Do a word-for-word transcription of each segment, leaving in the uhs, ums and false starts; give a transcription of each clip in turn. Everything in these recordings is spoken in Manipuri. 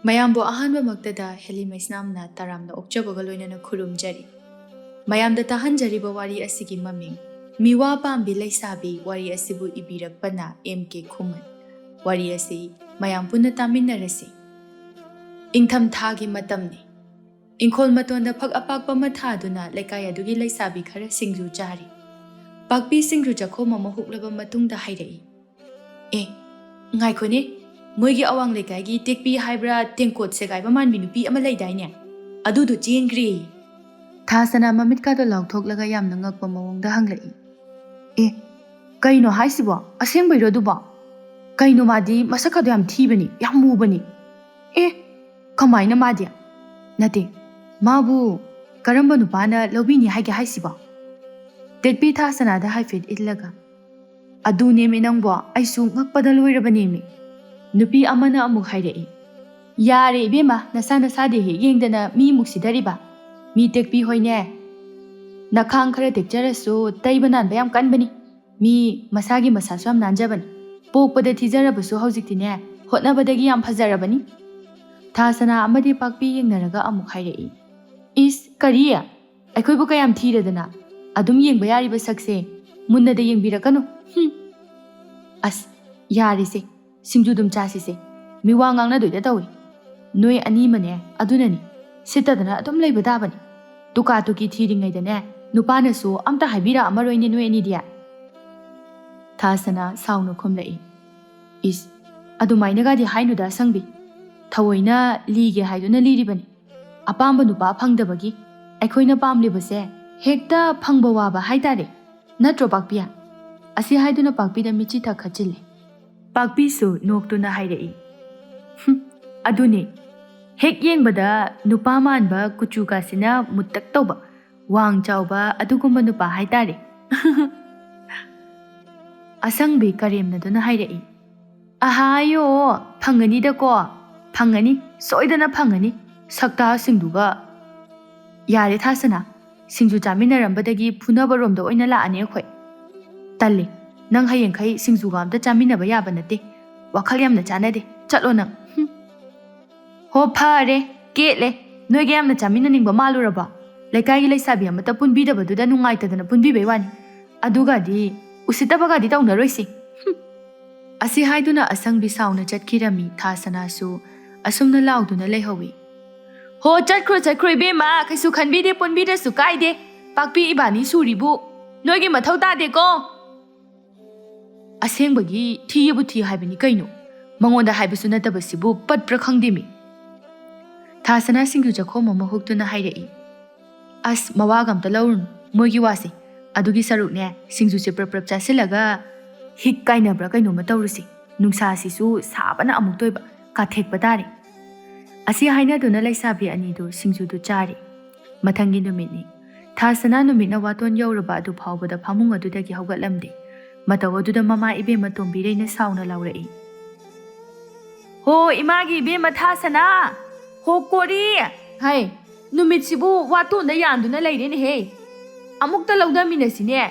ꯃꯌꯥꯝꯕꯨ ꯑꯍꯥꯟꯕꯃꯛꯇꯗ ꯍꯦꯂꯤ ꯃꯩꯁꯅꯥꯝꯅ ꯇꯔꯥꯝꯅ ꯑꯣꯛꯆꯕꯒ ꯂꯣꯏꯅꯅ ꯈꯨꯔꯨꯝꯖꯔꯤ꯫ ꯃꯌꯥꯝꯗ ꯇꯥꯍꯟꯖꯔꯤꯕ ꯋꯥꯔꯤ ꯑꯁꯤꯒꯤ ꯃꯃꯤꯡ ꯃꯤꯋꯥ ꯄꯥꯝꯕꯤ ꯂꯩꯁꯥꯕꯤ꯫ ꯋꯥꯔꯤ ꯑꯁꯤꯕꯨ ꯏꯕꯤꯔꯛꯄꯅ ꯑꯦꯝ ꯀꯦ ꯈꯨꯃꯟ꯫ ꯋꯥꯔꯤ ꯑꯁꯤ ꯃꯌꯥꯝ ꯄꯨꯟꯅ ꯇꯥꯃꯤꯟꯅꯔꯁꯤ꯫ ꯏꯪꯊꯝꯊꯥꯒꯤ ꯃꯇꯝꯅꯤ꯫ ꯏꯪꯈꯣꯜ ꯃꯇꯣꯟꯗ ꯐꯛ ꯑꯄꯥꯛꯄ ꯑꯃ ꯊꯥꯗꯨꯅ ꯂꯩꯀꯥꯏ ꯑꯗꯨꯒꯤ ꯂꯩꯁꯥꯕꯤ ꯈꯔ ꯁꯤꯡꯖꯨ ꯆꯥꯔꯤ꯫ ꯄꯥꯛꯄꯤ ꯁꯤꯡꯖꯨ ꯆꯥꯛꯈꯣꯝ ꯑꯃ ꯍꯨꯛꯂꯕ ꯃꯇꯨꯡꯗ ꯍꯥꯏꯔꯛꯏ, "ꯑꯦ, ꯉꯥꯏꯈꯣꯅꯦ, ꯃꯣꯏꯒꯤ ꯑꯋꯥꯡ ꯂꯩꯀꯥꯏꯒꯤ ꯇꯦꯛꯄꯤ ꯍꯥꯏꯕ꯭ꯔꯥ ꯇꯦꯡꯀꯣꯠ ꯁꯦꯒꯥꯏꯕ ꯃꯥꯟꯕꯤ ꯅꯨꯄꯤ ꯑꯃ ꯂꯩꯗꯥꯏꯅꯦ? ꯑꯗꯨꯗꯣ ꯆꯦꯟꯈ꯭ꯔꯦ꯫" ꯊꯥꯁꯅꯥ ꯃꯃꯤꯠꯀꯥꯗꯣ ꯂꯥꯎꯊꯣꯛꯂꯒ ꯌꯥꯝꯅ ꯉꯛꯄ ꯃꯑꯣꯡꯗ ꯍꯪꯂꯛꯏ, "ꯑꯦ, ꯀꯩꯅꯣ ꯍꯥꯏꯁꯤꯕꯣ? ꯑꯁꯦꯡꯕꯩꯔꯣ ꯑꯗꯨꯕꯣ? ꯀꯩꯅꯣ, ꯃꯥꯗꯤ ꯃꯁꯛꯀꯗꯣ ꯌꯥꯝ ꯊꯤꯕꯅꯤ, ꯌꯥꯝ ꯃꯨꯕꯅꯤ꯫ ꯑꯦ, ꯀꯃꯥꯏꯅ ꯃꯥꯗꯤ? ꯅꯠꯇꯦ, ꯃꯥꯕꯨ ꯀꯔꯝꯕ ꯅꯨꯄꯥꯅ ꯂꯧꯕꯤꯅꯤ ꯍꯥꯏꯒꯦ ꯍꯥꯏꯁꯤꯕꯣ?" ꯇꯦꯛꯄꯤ ꯊꯥꯁꯅꯥꯗ ꯍꯥꯏꯐꯦꯠ ꯏꯜꯂꯒ, "ꯑꯗꯨꯅꯦꯃꯤ ꯅꯪꯕꯣ, ꯑꯩꯁꯨ ꯉꯛꯄꯗ ꯂꯣꯏꯔꯕꯅꯦꯃꯤ꯫" ꯅꯨꯄꯤ ꯑꯃꯅ ꯑꯃꯨꯛ ꯍꯥꯏꯔꯛꯏ, "ꯌꯥꯔꯦ ꯏꯕꯦꯝꯃ, ꯅꯁꯥ ꯅꯁꯥꯗꯤ ꯍꯦꯛ ꯌꯦꯡꯗꯅ ꯃꯤ ꯑꯃꯨꯛ ꯁꯤꯊꯔꯤꯕ꯫ ꯃꯤ ꯇꯦꯛꯄꯤ ꯍꯣꯏꯅꯦ, ꯅꯈꯥꯡ ꯈꯔ ꯇꯦꯛꯆꯔꯁꯨ ꯇꯩꯕ ꯅꯥꯟꯕ ꯌꯥꯝ ꯀꯟꯕꯅꯤ꯫ ꯃꯤ ꯃꯁꯥꯒꯤ ꯃꯁꯥꯁꯨ ꯌꯥꯝ ꯅꯥꯟꯖꯕꯅꯤ꯫ ꯄꯣꯛꯄꯗ ꯊꯤꯖꯔꯕꯁꯨ ꯍꯧꯖꯤꯛꯇꯤꯅꯦ, ꯍꯣꯠꯅꯕꯗꯒꯤ ꯌꯥꯝ ꯐꯖꯔꯕꯅꯤ꯫" ꯊꯥꯁꯅꯥ ꯑꯃꯗꯤ ꯄꯥꯛꯄꯤ ꯌꯦꯡꯅꯔꯒ ꯑꯃꯨꯛ ꯍꯥꯏꯔꯛꯏ, "ꯏꯁ, ꯀꯔꯤ? ꯑꯩꯈꯣꯏꯕꯨ ꯀꯌꯥꯝ ꯊꯤꯔꯗꯅ? ꯑꯗꯨꯝ ꯌꯦꯡꯕ ꯌꯥꯔꯤꯕ ꯁꯛꯁꯦ ꯃꯨꯟꯅꯗ ꯌꯦꯡꯕꯤꯔꯛꯀꯅꯨ꯫ ꯍꯨꯝ꯫ ꯑꯁ, ꯌꯥꯔꯦꯁꯦ, ꯁꯤꯡꯖꯨ ꯑꯗꯨꯝ ꯆꯥꯁꯤꯁꯦ꯫ ꯃꯤꯋꯥ ꯉꯥꯡꯅꯗꯣꯏꯗ ꯇꯧꯏ꯫ ꯅꯣꯏ ꯑꯅꯤꯃꯅꯦ, ꯑꯗꯨꯅꯅꯤ꯫ ꯁꯤꯠꯇꯗꯅ ꯑꯗꯨꯝ ꯂꯩꯕ ꯇꯥꯕꯅꯤ꯫ ꯇꯨꯀꯥ ꯇꯨꯀꯤ ꯊꯤꯔꯤꯉꯩꯗꯅꯦ, ꯅꯨꯄꯥꯅꯁꯨ ꯑꯝꯇ ꯍꯥꯏꯕꯤꯔꯛꯑꯝꯃꯔꯣꯏꯅꯦ ꯅꯣꯏ ꯑꯅꯤꯗꯤ꯫" ꯊꯥꯁꯅꯥ ꯁꯥꯎꯅ ꯈꯨꯝꯂꯛꯏ, "ꯏꯁ, ꯑꯗꯨꯃꯥꯏꯅꯒꯗꯤ ꯍꯥꯏꯅꯨꯗ ꯑꯁꯪꯕꯤ꯫ ꯊꯑꯣꯏꯅ ꯂꯤꯒꯦ ꯍꯥꯏꯗꯨꯅ ꯂꯤꯔꯤꯕꯅꯤ꯫ ꯑꯄꯥꯝꯕ ꯅꯨꯄꯥ ꯐꯪꯗꯕꯒꯤ ꯑꯩꯈꯣꯏꯅ ꯄꯥꯝꯂꯤꯕꯁꯦ ꯍꯦꯛꯇ ꯐꯪꯕ ꯋꯥꯕ ꯍꯥꯏꯇꯥꯔꯦ꯫ ꯅꯠꯇ꯭ꯔꯣ, ꯄꯥꯛꯄꯤ?" ꯑꯁꯤ ꯍꯥꯏꯗꯨꯅ ꯄꯥꯛꯄꯤꯗ ꯃꯤꯠꯆꯤ ꯊꯛꯈꯠꯆꯤꯜꯂꯤ꯫ ꯄꯥꯛꯄꯤꯁꯨ ꯅꯣꯛꯇꯨꯅ ꯍꯥꯏꯔꯛꯏ, "ꯍꯨꯝ, ꯑꯗꯨꯅꯦ꯫ ꯍꯦꯛ ꯌꯦꯡꯕꯗ ꯅꯨꯄꯥ ꯃꯥꯟꯕ, ꯀꯨꯆꯨ ꯀꯥꯁꯤꯅ ꯃꯨꯠꯇꯛ ꯇꯧꯕ, ꯋꯥꯡ ꯆꯥꯎꯕ ꯑꯗꯨꯒꯨꯝꯕ ꯅꯨꯄꯥ ꯍꯥꯏꯇꯥꯔꯦ꯫" ꯑꯁꯪꯕꯤ ꯀꯔꯦꯝꯅꯗꯨꯅ ꯍꯥꯏꯔꯛꯏ, "ꯑꯍꯥꯌꯣ, ꯐꯪꯒꯅꯤꯗꯀꯣ, ꯐꯪꯒꯅꯤ, ꯁꯣꯏꯗꯅ ꯐꯪꯒꯅꯤ, ꯁꯛꯇꯥꯁꯤꯡꯗꯨꯒ꯫" "ꯌꯥꯔꯦ ꯊꯥꯁꯅꯥ, ꯁꯤꯡꯖꯨ ꯆꯥꯃꯤꯟꯅꯔꯝꯕꯗꯒꯤ ꯐꯨꯅꯕꯔꯣꯝꯗ ꯑꯣꯏꯅ ꯂꯥꯛꯑꯅꯤ ꯑꯩꯈꯣꯏ꯫ ꯇꯜꯂꯦ, ꯅꯪ ꯍꯌꯦꯡꯈꯩ ꯁꯤꯡꯖꯨꯒ ꯑꯝꯇ ꯆꯥꯃꯤꯟꯅꯕ ꯌꯥꯕ ꯅꯠꯇꯦ꯫ ꯋꯥꯈꯜ ꯌꯥꯝꯅ ꯆꯥꯟꯅꯗꯦ, ꯆꯠꯂꯣ ꯅꯪ꯫" ꯍꯨꯝ꯫ "ꯍꯣ, ꯐꯔꯦ, ꯀꯦꯠꯂꯦ꯫ ꯅꯣꯏꯒ ꯌꯥꯝꯅ ꯆꯥꯃꯤꯟꯅꯅꯤꯡꯕ ꯃꯥꯜꯂꯨꯔꯕꯣ? ꯂꯩꯀꯥꯏꯒꯤ ꯂꯩꯁꯥꯕꯤ ꯑꯃꯠꯇ ꯄꯨꯟꯕꯤꯗꯕꯗꯨꯗ ꯅꯨꯡꯉꯥꯏꯇꯗꯅ ꯄꯨꯟꯕꯤꯕꯩ ꯋꯥꯅꯤ꯫ ꯑꯗꯨꯒꯗꯤ ꯎꯁꯤꯠꯇꯕꯒꯗꯤ ꯇꯧꯅꯔꯣꯏꯁꯤ꯫" ꯍꯨꯝ꯫ ꯑꯁꯤ ꯍꯥꯏꯗꯨꯅ ꯑꯁꯪꯕꯤ ꯁꯥꯎꯅ ꯆꯠꯈꯤꯔꯝꯃꯤ꯫ ꯊꯥꯁꯅꯥꯁꯨ ꯑꯁꯨꯝꯅ ꯂꯥꯎꯗꯨꯅ ꯂꯩꯍꯧꯏ꯫ "ꯍꯣ, ꯆꯠꯈ꯭ꯔꯣ, ꯆꯠꯈ꯭ꯔꯣ ꯏꯕꯦꯝꯃ, ꯀꯩꯁꯨ ꯈꯟꯕꯤꯗꯦ, ꯄꯨꯟꯕꯤꯗ꯭ꯔꯁꯨ ꯀꯥꯏꯗꯦ꯫ ꯄꯥꯛꯄꯤ ꯏꯕꯥꯅꯤ ꯁꯨꯔꯤꯕꯨ ꯅꯣꯏꯒꯤ ꯃꯊꯧ ꯇꯥꯗꯦꯀꯣ꯫" ꯑꯁꯦꯡꯕꯒꯤ ꯊꯤꯌꯦꯕꯨ ꯊꯤ ꯍꯥꯏꯕꯅꯤ ꯀꯩꯅꯣ꯫ ꯃꯉꯣꯟꯗ ꯍꯥꯏꯕꯁꯨ ꯅꯠꯇꯕꯁꯤꯕꯨ ꯄꯠꯄ꯭ꯔꯥ ꯈꯪꯗꯦꯃꯤ꯫ ꯊꯥꯁꯅꯥ ꯁꯤꯡꯖꯨ ꯆꯥꯈꯣꯝ ꯑꯃ ꯍꯨꯛꯇꯨꯅ ꯍꯥꯏꯔꯛꯏ꯫ "ꯑꯁ, ꯃꯋꯥꯒ ꯑꯝꯇ ꯂꯧꯔꯨꯅꯨ ꯃꯣꯏꯒꯤ ꯋꯥꯁꯦ꯫ ꯑꯗꯨꯒꯤ ꯁꯔꯨꯛꯅꯦ, ꯁꯤꯡꯖꯨꯁꯦ ꯄ꯭ꯔꯞ ꯄ꯭ꯔꯞ ꯆꯥꯁꯤꯜꯂꯒ ꯍꯤꯛ ꯀꯥꯏꯅꯕ꯭ꯔꯥ ꯀꯩꯅꯣꯝꯃ ꯇꯧꯔꯨꯁꯤ꯫ ꯅꯨꯡꯁꯥꯁꯤꯁꯨ ꯁꯥꯕꯅ ꯑꯃꯨꯛꯇꯣꯏꯕ, ꯀꯥꯊꯦꯛꯄ ꯇꯥꯔꯦ꯫" ꯑꯁꯤ ꯍꯥꯏꯅꯗꯨꯅ ꯂꯩꯁꯥꯕꯤ ꯑꯅꯤꯗꯨ ꯁꯤꯡꯖꯨꯗꯨ ꯆꯥꯔꯤ꯫ ꯃꯊꯪꯒꯤ ꯅꯨꯃꯤꯠꯅꯤ꯫ ꯊꯥꯁꯅꯥ ꯅꯨꯃꯤꯠꯅ ꯋꯥꯇꯣꯟ ꯌꯧꯔꯕ ꯑꯗꯨ ꯐꯥꯎꯕꯗ ꯐꯃꯨꯡ ꯑꯗꯨꯗꯒꯤ ꯍꯧꯒꯠꯂꯝꯗꯦ꯫ ꯃꯇꯧ ꯑꯗꯨꯗ ꯃꯃꯥ ꯏꯕꯦꯝꯃ ꯇꯣꯝꯕꯤꯔꯩꯅ ꯁꯥꯎꯅ ꯂꯥꯎꯔꯛꯏ꯫ "ꯍꯣ, ꯏꯃꯥꯒꯤ ꯏꯕꯦꯝꯃ ꯊꯥꯁꯅꯥ! ꯍꯣ ꯀꯣꯔꯤ! ꯍꯩ, ꯅꯨꯃꯤꯠꯁꯤꯕꯨ ꯋꯥꯇꯣꯟꯗ ꯌꯥꯟꯗꯨꯅ ꯂꯩꯔꯦꯅꯦꯍꯦ! ꯑꯃꯨꯛꯇ ꯂꯧꯗꯃꯤꯟꯅꯁꯤꯅꯦ꯫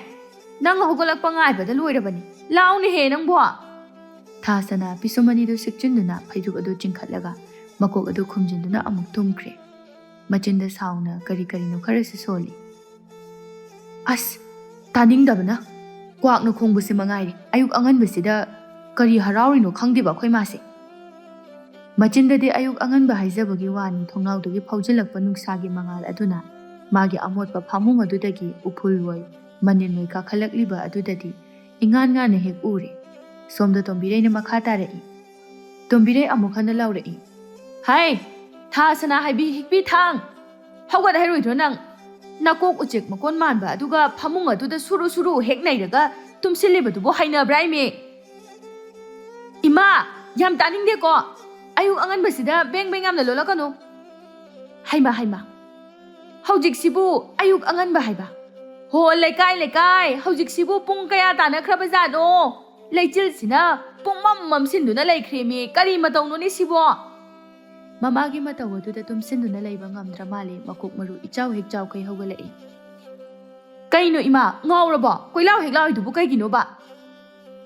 ꯅꯪ ꯍꯧꯒꯠꯂꯛꯄ ꯉꯥꯏꯕꯗ ꯂꯣꯏꯔꯕꯅꯤ꯫ ꯂꯥꯎꯅꯦꯍꯦ ꯅꯪꯕꯣ!" ꯊꯥꯁꯅꯥ ꯄꯤꯁꯨꯝ ꯑꯅꯤꯗꯨ ꯁꯤꯛꯆꯤꯟꯗꯨꯅ ꯐꯩꯖꯨꯞ ꯑꯗꯨ ꯆꯤꯡꯈꯠꯂꯒ ꯃꯀꯣꯛ ꯑꯗꯨ ꯈꯨꯝꯖꯤꯟꯗꯨꯅ ꯑꯃꯨꯛ ꯇꯨꯝꯈ꯭ꯔꯦ꯫ ꯃꯆꯤꯟꯗ ꯁꯥꯎꯅ ꯀꯔꯤ ꯀꯔꯤꯅꯣ ꯈꯔꯁꯨ ꯁꯣꯜꯂꯤ꯫ "ꯑꯁ, ꯇꯥꯅꯤꯡꯗꯕꯅ! ꯀ꯭ꯋꯥꯛꯅ ꯈꯣꯡꯕꯁꯤ ꯃꯉꯥꯏꯔꯦ꯫ ꯑꯌꯨꯛ ꯑꯉꯟꯕꯁꯤꯗ ꯀꯔꯤ ꯍꯔꯥꯎꯔꯤꯅꯣ ꯈꯪꯗꯦꯕ ꯑꯩꯈꯣꯏ ꯃꯥꯁꯦ꯫" ꯃꯆꯤꯟꯗꯗꯤ ꯑꯌꯨꯛ ꯑꯉꯟꯕ ꯍꯥꯏꯖꯕꯒꯤ ꯋꯥꯅꯤ, ꯊꯣꯡꯅꯥꯎꯗꯒꯤ ꯐꯥꯎꯖꯤꯜꯂꯛꯄ ꯅꯨꯡꯁꯥꯒꯤ ꯃꯉꯥꯜ ꯑꯗꯨꯅ ꯃꯥꯒꯤ ꯑꯃꯣꯠꯄ ꯐꯃꯨꯡ ꯑꯗꯨꯗꯒꯤ ꯎꯐꯨꯜ ꯑꯣꯏ, ꯃꯅꯤꯜ ꯑꯣꯏ ꯀꯥꯈꯠꯂꯛꯂꯤꯕ ꯑꯗꯨꯗꯗꯤ ꯏꯉꯥꯟ ꯉꯥꯟꯅ ꯍꯦꯛ ꯎꯔꯦ꯫ ꯁꯣꯝꯗ ꯇꯣꯝꯕꯤꯔꯩꯅ ꯃꯈꯥ ꯇꯥꯔꯛꯏ꯫ ꯇꯣꯝꯕꯤꯔꯩ ꯑꯃꯨꯛ ꯍꯟꯅ ꯂꯥꯎꯔꯛꯏ꯫ "ꯍꯥꯏ, ꯊꯥ ꯁꯅꯥ ꯍꯥꯏꯕꯤ ꯍꯤꯛꯄꯤ ꯊꯥꯡ! ꯍꯧꯒꯠ ꯍꯥꯏꯔꯣꯏꯗ꯭ꯔꯣ ꯅꯪ? ꯅꯀꯣꯛ ꯎꯆꯦꯛ ꯃꯀꯣꯟ ꯃꯥꯟꯕ ꯑꯗꯨꯒ ꯐꯃꯨꯡ ꯑꯗꯨꯗ ꯁꯨꯔꯨ ꯁꯨꯔꯨ ꯍꯦꯛ ꯅꯩꯔꯒ ꯇꯨꯝꯁꯤꯜꯂꯤꯕꯗꯨꯕꯨ ꯍꯩꯅꯕ꯭ꯔꯥ ꯏꯃꯦ?" "ꯏꯃꯥ, ꯌꯥꯝ ꯇꯥꯅꯤꯡꯗꯦꯀꯣ꯫ ꯑꯌꯨꯛ ꯑꯉꯟꯕꯁꯤꯗ ꯕꯦꯡ ꯕꯦꯡ ꯌꯥꯝꯅ ꯂꯣꯜꯂꯛꯀꯅꯨ꯫" "ꯍꯩꯃꯥ, ꯍꯩꯃꯥ, ꯍꯧꯖꯤꯛꯁꯤꯕꯨ ꯑꯌꯨꯛ ꯑꯉꯟꯕ ꯍꯥꯏꯕ? ꯍꯣ, ꯂꯩꯀꯥꯏ, ꯂꯩꯀꯥꯏ, ꯍꯧꯖꯤꯛꯁꯤꯕꯨ ꯄꯨꯡ ꯀꯌꯥ ꯇꯥꯅꯈ꯭ꯔꯕꯖꯥꯠꯅꯣ? ꯂꯩꯆꯤꯜꯁꯤꯅ ꯄꯨꯡꯃꯝ ꯃꯝꯁꯤꯟꯗꯨꯅ ꯂꯩꯈ꯭ꯔꯦꯃꯤ꯫ ꯀꯔꯤ ꯃꯇꯧꯅꯣꯅꯦ ꯁꯤꯕꯣ?" ꯃꯃꯥꯒꯤ ꯃꯇꯧ ꯑꯗꯨꯗ ꯇꯨꯝꯁꯤꯟꯗꯨꯅ ꯂꯩꯕ ꯉꯝꯗ꯭ꯔ ꯃꯥꯜꯂꯦ꯫ ꯃꯀꯣꯛ ꯃꯔꯨ ꯏꯆꯥꯎ ꯍꯦꯛ ꯆꯥꯎꯈꯩ ꯍꯧꯒꯠꯂꯛꯏ꯫ "ꯀꯩꯅꯣ ꯏꯃꯥ, ꯉꯥꯎꯔꯕꯣ? ꯀꯣꯏꯂꯥꯎ ꯍꯦꯛ ꯂꯥꯎꯔꯤꯗꯨꯕꯨ ꯀꯩꯒꯤꯅꯣꯕ?"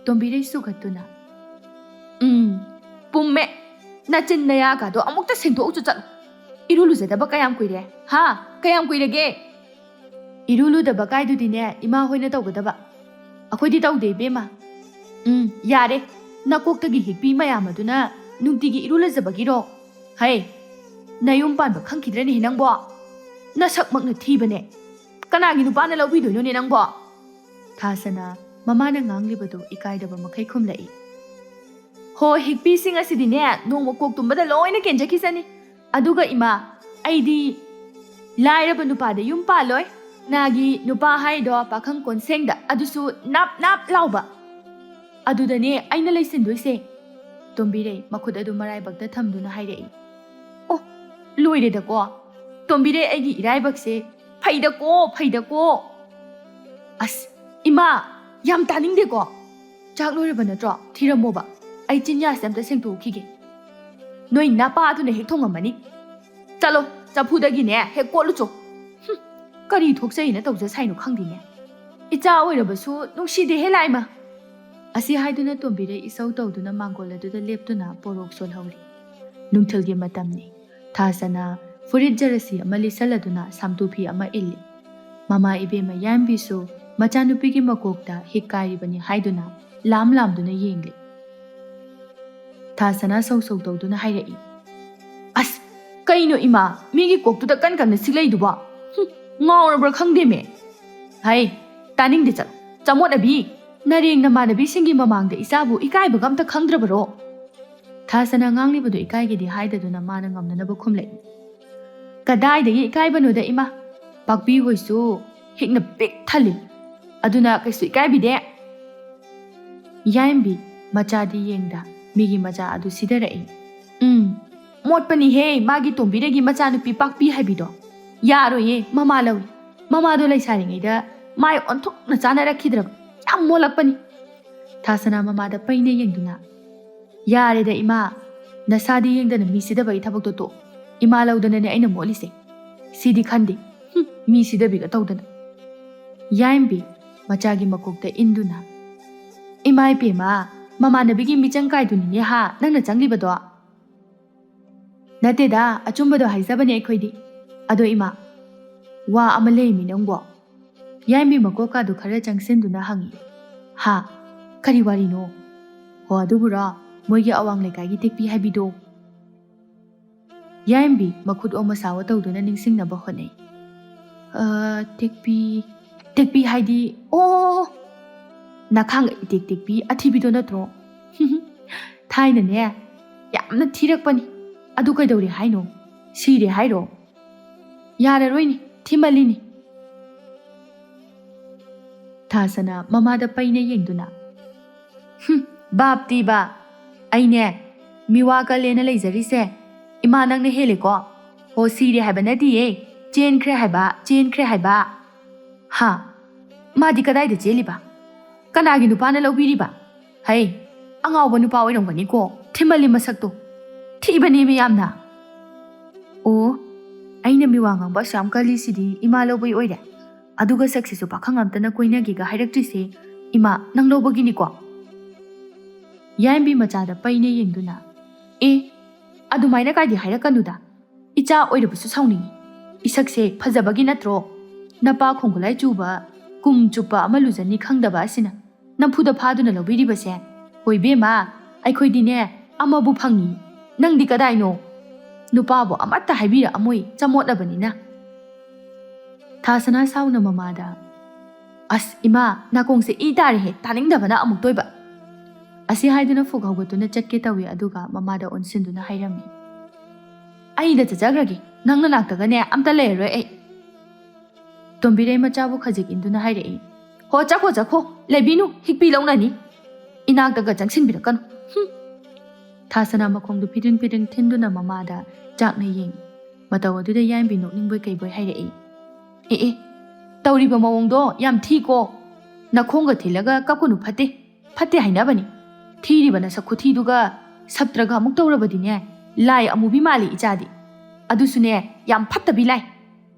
ꯇꯣꯝꯕꯤꯔꯩ ꯁꯨꯒꯠꯇꯨꯅ, "ꯎꯝ, ꯄꯨꯝꯃꯦ꯫ ꯅꯆꯤꯟ ꯅꯌꯥꯒꯗꯣ ꯑꯃꯨꯛꯇ ꯁꯦꯡꯗꯣꯛꯎꯆꯣ ꯆꯠꯂꯣ꯫ ꯏꯔꯨ ꯂꯨꯖꯗꯕ ꯀꯌꯥꯝ ꯀꯨꯏꯔꯦ? ꯍꯥ? ꯀꯌꯥꯝ ꯀꯨꯏꯔꯒꯦ? ꯏꯔꯨ ꯂꯨꯗꯕ ꯀꯥꯏꯗꯨꯗꯤꯅꯦ ꯏꯃꯥ ꯍꯣꯏꯅ ꯇꯧꯒꯗꯕ꯫ ꯑꯩꯈꯣꯏꯗꯤ ꯇꯧꯗꯦ ꯏꯕꯦꯝꯃ꯫ ꯎꯝ, ꯌꯥꯔꯦ꯫ ꯅꯀꯣꯛꯇꯒꯤ ꯍꯤꯛꯄꯤ ꯃꯌꯥꯝ ꯑꯗꯨꯅ ꯅꯨꯡꯇꯤꯒꯤ ꯏꯔꯨ ꯂꯨꯖꯕꯒꯤꯔꯣ? ꯍꯩ, ꯅꯌꯨꯝ ꯄꯥꯟꯕ ꯈꯪꯈꯤꯗ꯭ꯔꯅꯦꯍꯦ ꯅꯪꯕꯣ? ꯅꯁꯛꯃꯛꯅ ꯊꯤꯕꯅꯦ꯫ ꯀꯅꯥꯒꯤ ꯅꯨꯄꯥꯅ ꯂꯧꯕꯤꯗꯣꯏꯅꯣꯅꯦ ꯅꯪꯕꯣ? ꯊꯥꯁꯅꯥ ꯃꯃꯥꯅ ꯉꯥꯡꯂꯤꯕꯗꯨ ꯏꯀꯥꯏꯗꯕ ꯃꯈꯩ ꯈꯨꯝꯂꯛꯏ꯫ ꯍꯣ, ꯍꯤꯛꯄꯤꯁꯤꯡ ꯑꯁꯤꯗꯤꯅꯦ ꯅꯣꯡꯃ ꯀꯣꯛ ꯇꯨꯝꯕꯗ ꯂꯣꯏꯅ ꯀꯦꯟꯖꯈꯤꯁꯅꯤ꯫ ꯑꯗꯨꯒ ꯏꯃꯥ, ꯑꯩꯗꯤ ꯂꯥꯏꯔꯕ ꯅꯨꯄꯥꯗ ꯌꯨꯝ ꯄꯥꯜꯂꯣꯏ꯫ ꯅꯥꯒꯤ ꯅꯨꯄꯥ ꯍꯥꯏꯗꯣ ꯄꯥꯈꯪ ꯀꯣꯟꯁꯦꯡꯗ, ꯑꯗꯨꯁꯨ ꯅꯥꯞ ꯅꯥꯞ ꯂꯥꯎꯕ꯫ ꯑꯗꯨꯗꯅꯦ ꯑꯩꯅ ꯂꯩꯁꯤꯟꯗꯣꯏꯁꯦ꯫ ꯇꯣꯝꯕꯤꯔꯩ ꯃꯈꯨꯠ ꯑꯗꯨ ꯃꯔꯥꯏꯕꯛꯇ ꯊꯝꯗꯨꯅ ꯍꯥꯏꯔꯛꯏ꯫ ꯑꯣ, ꯂꯣꯏꯔꯦꯗꯀꯣ꯫ ꯇꯣꯝꯕꯤꯔꯩ ꯑꯩꯒꯤ ꯏꯔꯥꯏꯕꯛꯁꯦ꯫ ꯐꯩꯗꯀꯣ, ꯐꯩꯗꯀꯣ꯫ ꯑꯁ, ꯏꯃꯥ, ꯌꯥꯝ ꯇꯥꯅꯤꯡꯗꯦꯀꯣ꯫ ꯆꯥꯛ ꯂꯣꯏꯔꯕ ꯅꯠꯇ꯭ꯔꯣ? ꯊꯤꯔꯝꯃꯣꯕ꯫ ꯑꯩ ꯆꯤꯟꯌꯥꯁꯦ ꯑꯝꯇ ꯁꯦꯡꯗꯣꯛꯈꯤꯒꯦ꯫ ꯅꯣꯏ ꯅꯄꯥꯗꯨꯅ ꯍꯦꯛ ꯊꯣꯡꯉꯝꯃꯅꯤ꯫ ꯆꯠꯂꯣ, ꯆꯐꯨꯗꯒꯤꯅꯦ ꯍꯦꯛ ꯀꯣꯠꯂꯨꯆꯣ꯫ ꯍꯨꯝ, ꯀꯔꯤ ꯊꯣꯛꯆꯩꯅ ꯇꯧꯖ ꯁꯥꯏꯅꯣ ꯈꯪꯗꯦꯅꯦ꯫ ꯏꯆꯥ ꯑꯣꯏꯔꯕꯁꯨ ꯅꯨꯡꯁꯤꯗꯦꯍꯦ ꯂꯥꯏꯃ꯫ ꯑꯁꯤ ꯍꯥꯏꯗꯨꯅ ꯇꯣꯝꯕꯤꯔꯩ ꯏꯁꯧ ꯇꯧꯗꯨꯅ ꯃꯥꯡꯒꯣꯜ ꯑꯗꯨꯗ ꯂꯦꯞꯇꯨꯅ ꯄꯣꯔꯣꯛ ꯁꯣꯜꯍꯧꯔꯤ꯫ ꯅꯨꯡꯊꯤꯜꯒꯤ ꯃꯇꯝꯅꯤ꯫ ꯊꯥꯁꯅꯥ ꯐꯨꯔꯤꯠ ꯖꯔꯁꯤ ꯑꯃ ꯂꯤꯠꯁꯜꯂꯗꯨꯅ ꯁꯥꯝꯇꯨ ꯐꯤ ꯑꯃ ꯏꯜꯂꯤ꯫ ꯃꯃꯥ ꯏꯕꯦꯝꯃ ꯌꯥꯏꯝꯕꯤꯁꯨ ꯃꯆꯥꯅꯨꯄꯤꯒꯤ ꯃꯀꯣꯛꯇ ꯍꯤꯛ ꯀꯥꯏꯔꯤꯕꯅꯤ ꯍꯥꯏꯗꯨꯅ ꯂꯥꯝ ꯂꯥꯝꯗꯨꯅ ꯌꯦꯡꯂꯤ꯫ ꯊꯥꯁꯅꯥ ꯁꯧ ꯁꯧ ꯇꯧꯗꯨꯅ ꯍꯥꯏꯔꯛꯏ꯫ ꯑꯁ, ꯀꯩꯅꯣ ꯏꯃꯥ, ꯃꯤꯒꯤ ꯀꯣꯛꯇꯨꯗ ꯀꯟ ꯀꯟꯅ ꯁꯤꯛꯂꯛꯏꯗꯨꯕꯣ? ꯍꯨꯝ, ꯉꯥꯎꯔꯕ꯭ꯔꯥ ꯈꯪꯗꯦꯃꯦ꯫ ꯍꯩ, ꯇꯥꯅꯤꯡꯗꯦ ꯆꯠꯂꯣ꯫ ꯆꯃꯣꯠꯅꯕꯤ, ꯅꯔꯦꯡ ꯅꯃꯥꯟꯅꯕꯤꯁꯤꯡꯒꯤ ꯃꯃꯥꯡꯗ ꯏꯆꯥꯕꯨ ꯏꯀꯥꯏꯕꯒ ꯑꯝꯇ ꯈꯪꯗ꯭ꯔꯕꯔꯣ? ꯊꯥꯁꯅꯥ ꯉꯥꯡꯂꯤꯕꯗꯨ ꯏꯀꯥꯏꯒꯦꯗꯤ ꯍꯥꯏꯗꯗꯨꯅ ꯃꯥꯅ ꯉꯝꯅꯅꯕ ꯈꯨꯝꯂꯛꯏ꯫ ꯀꯗꯥꯏꯗꯒꯤ ꯏꯀꯥꯏꯕꯅꯣꯗ ꯏꯃꯥ? ꯄꯥꯛꯄꯤ ꯍꯣꯏꯁꯨ ꯍꯤꯛꯅ ꯄꯤꯛ ꯊꯜꯂꯤ꯫ ꯑꯗꯨꯅ ꯀꯩꯁꯨ ꯏꯀꯥꯏꯕꯤꯗꯦ꯫ ꯌꯥꯏꯝꯕꯤ, ꯃꯆꯥꯗꯤ ꯌꯦꯡꯗ ꯃꯤꯒꯤ ꯃꯆꯥ ꯑꯗꯨ ꯁꯤꯗꯔꯛꯏ꯫ ꯎꯝ, ꯃꯣꯠꯄꯅꯤꯍꯦ ꯃꯥꯒꯤ ꯇꯣꯝꯕꯤꯔꯩꯒꯤ ꯃꯆꯥꯅꯨꯄꯤ ꯄꯥꯛꯄꯤ ꯍꯥꯏꯕꯤꯗꯣ꯫ ꯌꯥꯔꯣꯏꯌꯦ, ꯃꯃꯥ ꯂꯧꯏ꯫ ꯃꯃꯥꯗꯣ ꯂꯩꯁꯥꯔꯤꯉꯩꯗ ꯃꯥꯏ ꯑꯣꯟꯊꯣꯛꯅ ꯆꯥꯅꯔꯛꯈꯤꯗ꯭ꯔꯕ꯫ ꯌꯥꯝ ꯃꯣꯠꯂꯛꯄꯅꯤ꯫ ꯊꯥꯁꯅꯥ ꯃꯃꯥꯗ ꯄꯩꯅ ꯌꯦꯡꯗꯨꯅ, ꯌꯥꯔꯦꯗ ꯏꯃꯥ, ꯅꯁꯥꯗꯤ ꯌꯦꯡꯗꯅ ꯃꯤ ꯁꯤꯗꯕꯒꯤ ꯊꯕꯛꯇꯣ ꯇꯣꯛ꯫ ꯏꯃꯥ ꯂꯧꯗꯅꯅꯦ ꯑꯩꯅ ꯃꯣꯠꯂꯤꯁꯦ꯫ ꯁꯤꯗꯤ ꯈꯟꯗꯦ꯫ ꯍꯨꯝ, ꯃꯤ ꯁꯤꯗꯕꯤꯒ ꯇꯧꯗꯅ꯫ ꯌꯥꯏꯝꯕꯤ, ꯃꯆꯥꯒꯤ ꯃꯀꯣꯛꯇ ꯏꯟꯗꯨꯅ, ꯏꯃꯥ ꯏꯄꯦꯝꯃ, ꯃꯃꯥꯟꯅꯕꯤꯒꯤ ꯃꯤꯆꯪ ꯀꯥꯏꯗꯨꯅꯤꯅꯦ ꯍꯥ ꯅꯪꯅ ꯆꯪꯂꯤꯕꯗꯣ? "ꯅꯠꯇꯦꯗ, ꯑꯆꯨꯝꯕꯗꯣ ꯍꯥꯏꯖꯕꯅꯦ ꯑꯩꯈꯣꯏꯗꯤ꯫ ꯑꯗꯣ ꯏꯃꯥ, ꯋꯥ ꯑꯃ ꯂꯩꯃꯤ ꯅꯪꯕꯣ?" ꯌꯥꯏꯝꯕꯤ ꯃꯀꯣꯛꯀꯥꯗꯨ ꯈꯔ ꯆꯪꯁꯤꯟꯗꯨꯅ ꯍꯪꯉꯤ꯫ "ꯍꯥ? ꯀꯔꯤ ꯋꯥꯔꯤꯅꯣ?" "ꯍꯣ, ꯑꯗꯨꯕꯨꯔꯣ, ꯃꯣꯏꯒꯤ ꯑꯋꯥꯡ ꯂꯩꯀꯥꯏꯒꯤ ꯇꯦꯛꯄꯤ ꯍꯥꯏꯕꯤꯗꯣ?" ꯌꯥꯏꯝꯕꯤ ꯃꯈꯨꯠ ꯑꯣ ꯃꯁꯥ ꯑꯣ ꯇꯧꯗꯨꯅ ꯅꯤꯡꯁꯤꯡꯅꯕ ꯍꯣꯠꯅꯩ꯫ "ꯑ, ꯇꯦꯛꯄꯤ, ꯇꯦꯛꯄꯤ ꯍꯥꯏꯗꯤ, ꯑꯣ, ꯅꯈꯥꯡ ꯏꯇꯦꯛ ꯇꯦꯛꯄꯤ ꯑꯊꯤꯕꯤꯗꯣ ꯅꯠꯇ꯭ꯔꯣ? ꯊꯥꯏꯅꯅꯦ ꯌꯥꯝꯅ ꯊꯤꯔꯛꯄꯅꯤ꯫ ꯑꯗꯨ ꯀꯩꯗꯧꯔꯦ ꯍꯥꯏꯅꯣ? ꯁꯤꯔꯦ ꯍꯥꯏꯔꯣ? ꯌꯥꯔꯔꯣꯏꯅꯤ, ꯊꯤꯃꯜꯂꯤꯅꯤ꯫" ꯊꯥꯁꯅꯥ ꯃꯃꯥꯗ ꯄꯩꯅ ꯌꯦꯡꯗꯨꯅ, "ꯍꯨꯝ, ꯕꯥꯞꯇꯤꯕ, ꯑꯩꯅꯦ ꯃꯤꯋꯥ ꯀꯜꯂꯦꯅ ꯂꯩꯖꯔꯤꯁꯦ꯫ ꯏꯃꯥ, ꯅꯪꯅ ꯍꯦꯜꯂꯦꯀꯣ꯫ ꯍꯣ, ꯁꯤꯔꯦ ꯍꯥꯏꯕ ꯅꯠꯇꯤꯌꯦ, ꯆꯦꯟꯈ꯭ꯔꯦ ꯍꯥꯏꯕ, ꯆꯦꯟꯈ꯭ꯔꯦ ꯍꯥꯏꯕ꯫" "ꯍꯥ? ꯃꯥꯗꯤ ꯀꯗꯥꯏꯗ ꯆꯦꯜꯂꯤꯕ? ꯀꯅꯥꯒꯤ ꯅꯨꯄꯥꯅ ꯂꯧꯕꯤꯔꯤꯕ? ꯍꯩ, ꯑꯉꯥꯎꯕ ꯅꯨꯄꯥ ꯑꯣꯏꯔꯝꯒꯅꯤꯀꯣ, ꯊꯤꯃꯜꯂꯤ ꯃꯁꯛꯇꯣ꯫ ꯊꯤꯕꯅꯦꯃꯤ ꯌꯥꯝꯅ꯫" "ꯑꯣ, ꯑꯩꯅ ꯃꯤꯋꯥ ꯉꯥꯡꯕ ꯑꯁꯨꯛ ꯌꯥꯝ ꯀꯜꯂꯤꯁꯤꯗꯤ ꯏꯃꯥ ꯂꯧꯕꯩ ꯑꯣꯏꯔꯦ꯫ ꯑꯗꯨꯒ ꯁꯛꯁꯤꯁꯨ ꯄꯥꯈꯪ ꯑꯝꯇꯅ ꯀꯣꯏꯅꯒꯦꯒ ꯍꯥꯏꯔꯛꯇ꯭ꯔꯤꯁꯦ ꯏꯃꯥ, ꯅꯪ ꯂꯧꯕꯒꯤꯅꯤꯀꯣ?" ꯌꯥꯏꯝꯕꯤ ꯃꯆꯥꯗ ꯄꯩꯅ ꯌꯦꯡꯗꯨꯅ, "ꯑꯦ, ꯑꯗꯨꯃꯥꯏꯅ ꯀꯥꯏꯗꯤ ꯍꯥꯏꯔꯛꯀꯅꯨꯗ꯫ ꯏꯆꯥ ꯑꯣꯏꯔꯕꯁꯨ ꯁꯥꯎꯅꯤꯡꯉꯤ꯫ ꯏꯁꯛꯁꯦ ꯐꯖꯕꯒꯤ ꯅꯠꯇ꯭ꯔꯣ? ꯅꯄꯥ ꯈꯣꯡꯒꯨꯂꯥꯏ ꯆꯨꯕ ꯀꯨꯝ ꯆꯨꯞꯄ ꯑꯃ ꯂꯨꯖꯅꯤ ꯈꯪꯗꯕ ꯑꯁꯤꯅ ꯅꯝꯐꯨꯗ ꯐꯥꯗꯨꯅ ꯂꯧꯕꯤꯔꯤꯕꯁꯦ꯫ ꯍꯣꯏ ꯏꯕꯦꯝꯃ, ꯑꯩꯈꯣꯏꯗꯤꯅꯦ ꯑꯃꯕꯨ ꯐꯪꯉꯤ, ꯅꯪꯗꯤ ꯀꯗꯥꯏꯅꯣ? ꯅꯨꯄꯥꯕꯨ ꯑꯃꯠꯇ ꯍꯥꯏꯕꯤꯔꯛꯑꯝꯃꯣꯏ, ꯆꯃꯣꯠꯅꯕꯅꯤꯅ꯫" ꯊꯥꯁꯅꯥ ꯁꯥꯎꯅ ꯃꯃꯥꯗ, "ꯑꯁ ꯏꯃꯥ, ꯅꯥꯀꯣꯡꯁꯦ ꯏ ꯇꯥꯔꯦꯍꯦ, ꯇꯥꯅꯤꯡꯗꯕꯅ ꯑꯃꯨꯛꯇꯣꯏꯕ꯫" ꯑꯁꯤ ꯍꯥꯏꯗꯨꯅ ꯐꯨꯛ ꯍꯧꯒꯠꯇꯨꯅ ꯆꯠꯀꯦ ꯇꯧꯏ, ꯑꯗꯨꯒ ꯃꯃꯥꯗ ꯑꯣꯟꯁꯤꯟꯗꯨꯅ ꯍꯥꯏꯔꯝꯃꯤ, "ꯑꯩꯗ ꯆꯠꯆꯈ꯭ꯔꯒꯦ, ꯅꯪ ꯅꯅꯥꯛꯇꯒꯅꯦ ꯑꯝꯇ ꯂꯩꯔꯔꯣꯏ ꯑꯩ꯫" ꯇꯣꯝꯕꯤꯔꯩ ꯃꯆꯥꯕꯨ ꯈꯖꯤꯛ ꯏꯟꯗꯨꯅ ꯍꯥꯏꯔꯛꯏ, "ꯍꯣ, ꯆꯠꯈꯣ, ꯆꯠꯈꯣ, ꯂꯩꯕꯤꯅꯨ, ꯍꯤꯛꯄꯤ ꯂꯧꯅꯅꯤ꯫ ꯏꯅꯥꯛꯇꯒ ꯆꯪꯁꯤꯟꯕꯤꯔꯛꯀꯅꯨ꯫ ꯍꯨꯝ!" ꯊꯥꯁꯅꯥ ꯃꯈꯣꯡꯗꯨ ꯐꯤꯗꯤꯡ ꯐꯤꯗꯤꯡ ꯊꯤꯟꯗꯨꯅ ꯃꯃꯥꯗ ꯆꯥꯛꯅ ꯌꯦꯡꯏ꯫ ꯃꯇꯧ ꯑꯗꯨꯗ ꯌꯥꯏꯝꯕꯤ ꯅꯣꯛꯅꯤꯡꯕꯣꯏ ꯀꯩꯕꯣꯏ ꯍꯥꯏꯔꯛꯏ, "ꯑꯦ, ꯑꯦ, ꯇꯧꯔꯤꯕ ꯃꯑꯣꯡꯗꯣ ꯌꯥꯝ ꯊꯤꯀꯣ꯫ ꯅꯈꯣꯡꯒ ꯊꯤꯜꯂꯒ ꯀꯞꯀꯅꯨ, ꯐꯠꯇꯦ, ꯐꯠꯇꯦ ꯍꯥꯏꯅꯕꯅꯤ꯫ ꯊꯤꯔꯤꯕ ꯅꯁꯛ ꯈꯨꯊꯤꯗꯨꯒ ꯁꯞꯇ꯭ꯔꯒ ꯑꯃꯨꯛ ꯇꯧꯔꯕꯗꯤꯅꯦ, ꯂꯥꯏ ꯑꯃꯨꯕꯤ ꯃꯥꯜꯂꯤ ꯏꯆꯥꯗꯤ꯫ ꯑꯗꯨꯁꯨꯅꯦ, ꯌꯥꯝ ꯐꯠꯇꯕꯤ ꯂꯥꯏ꯫"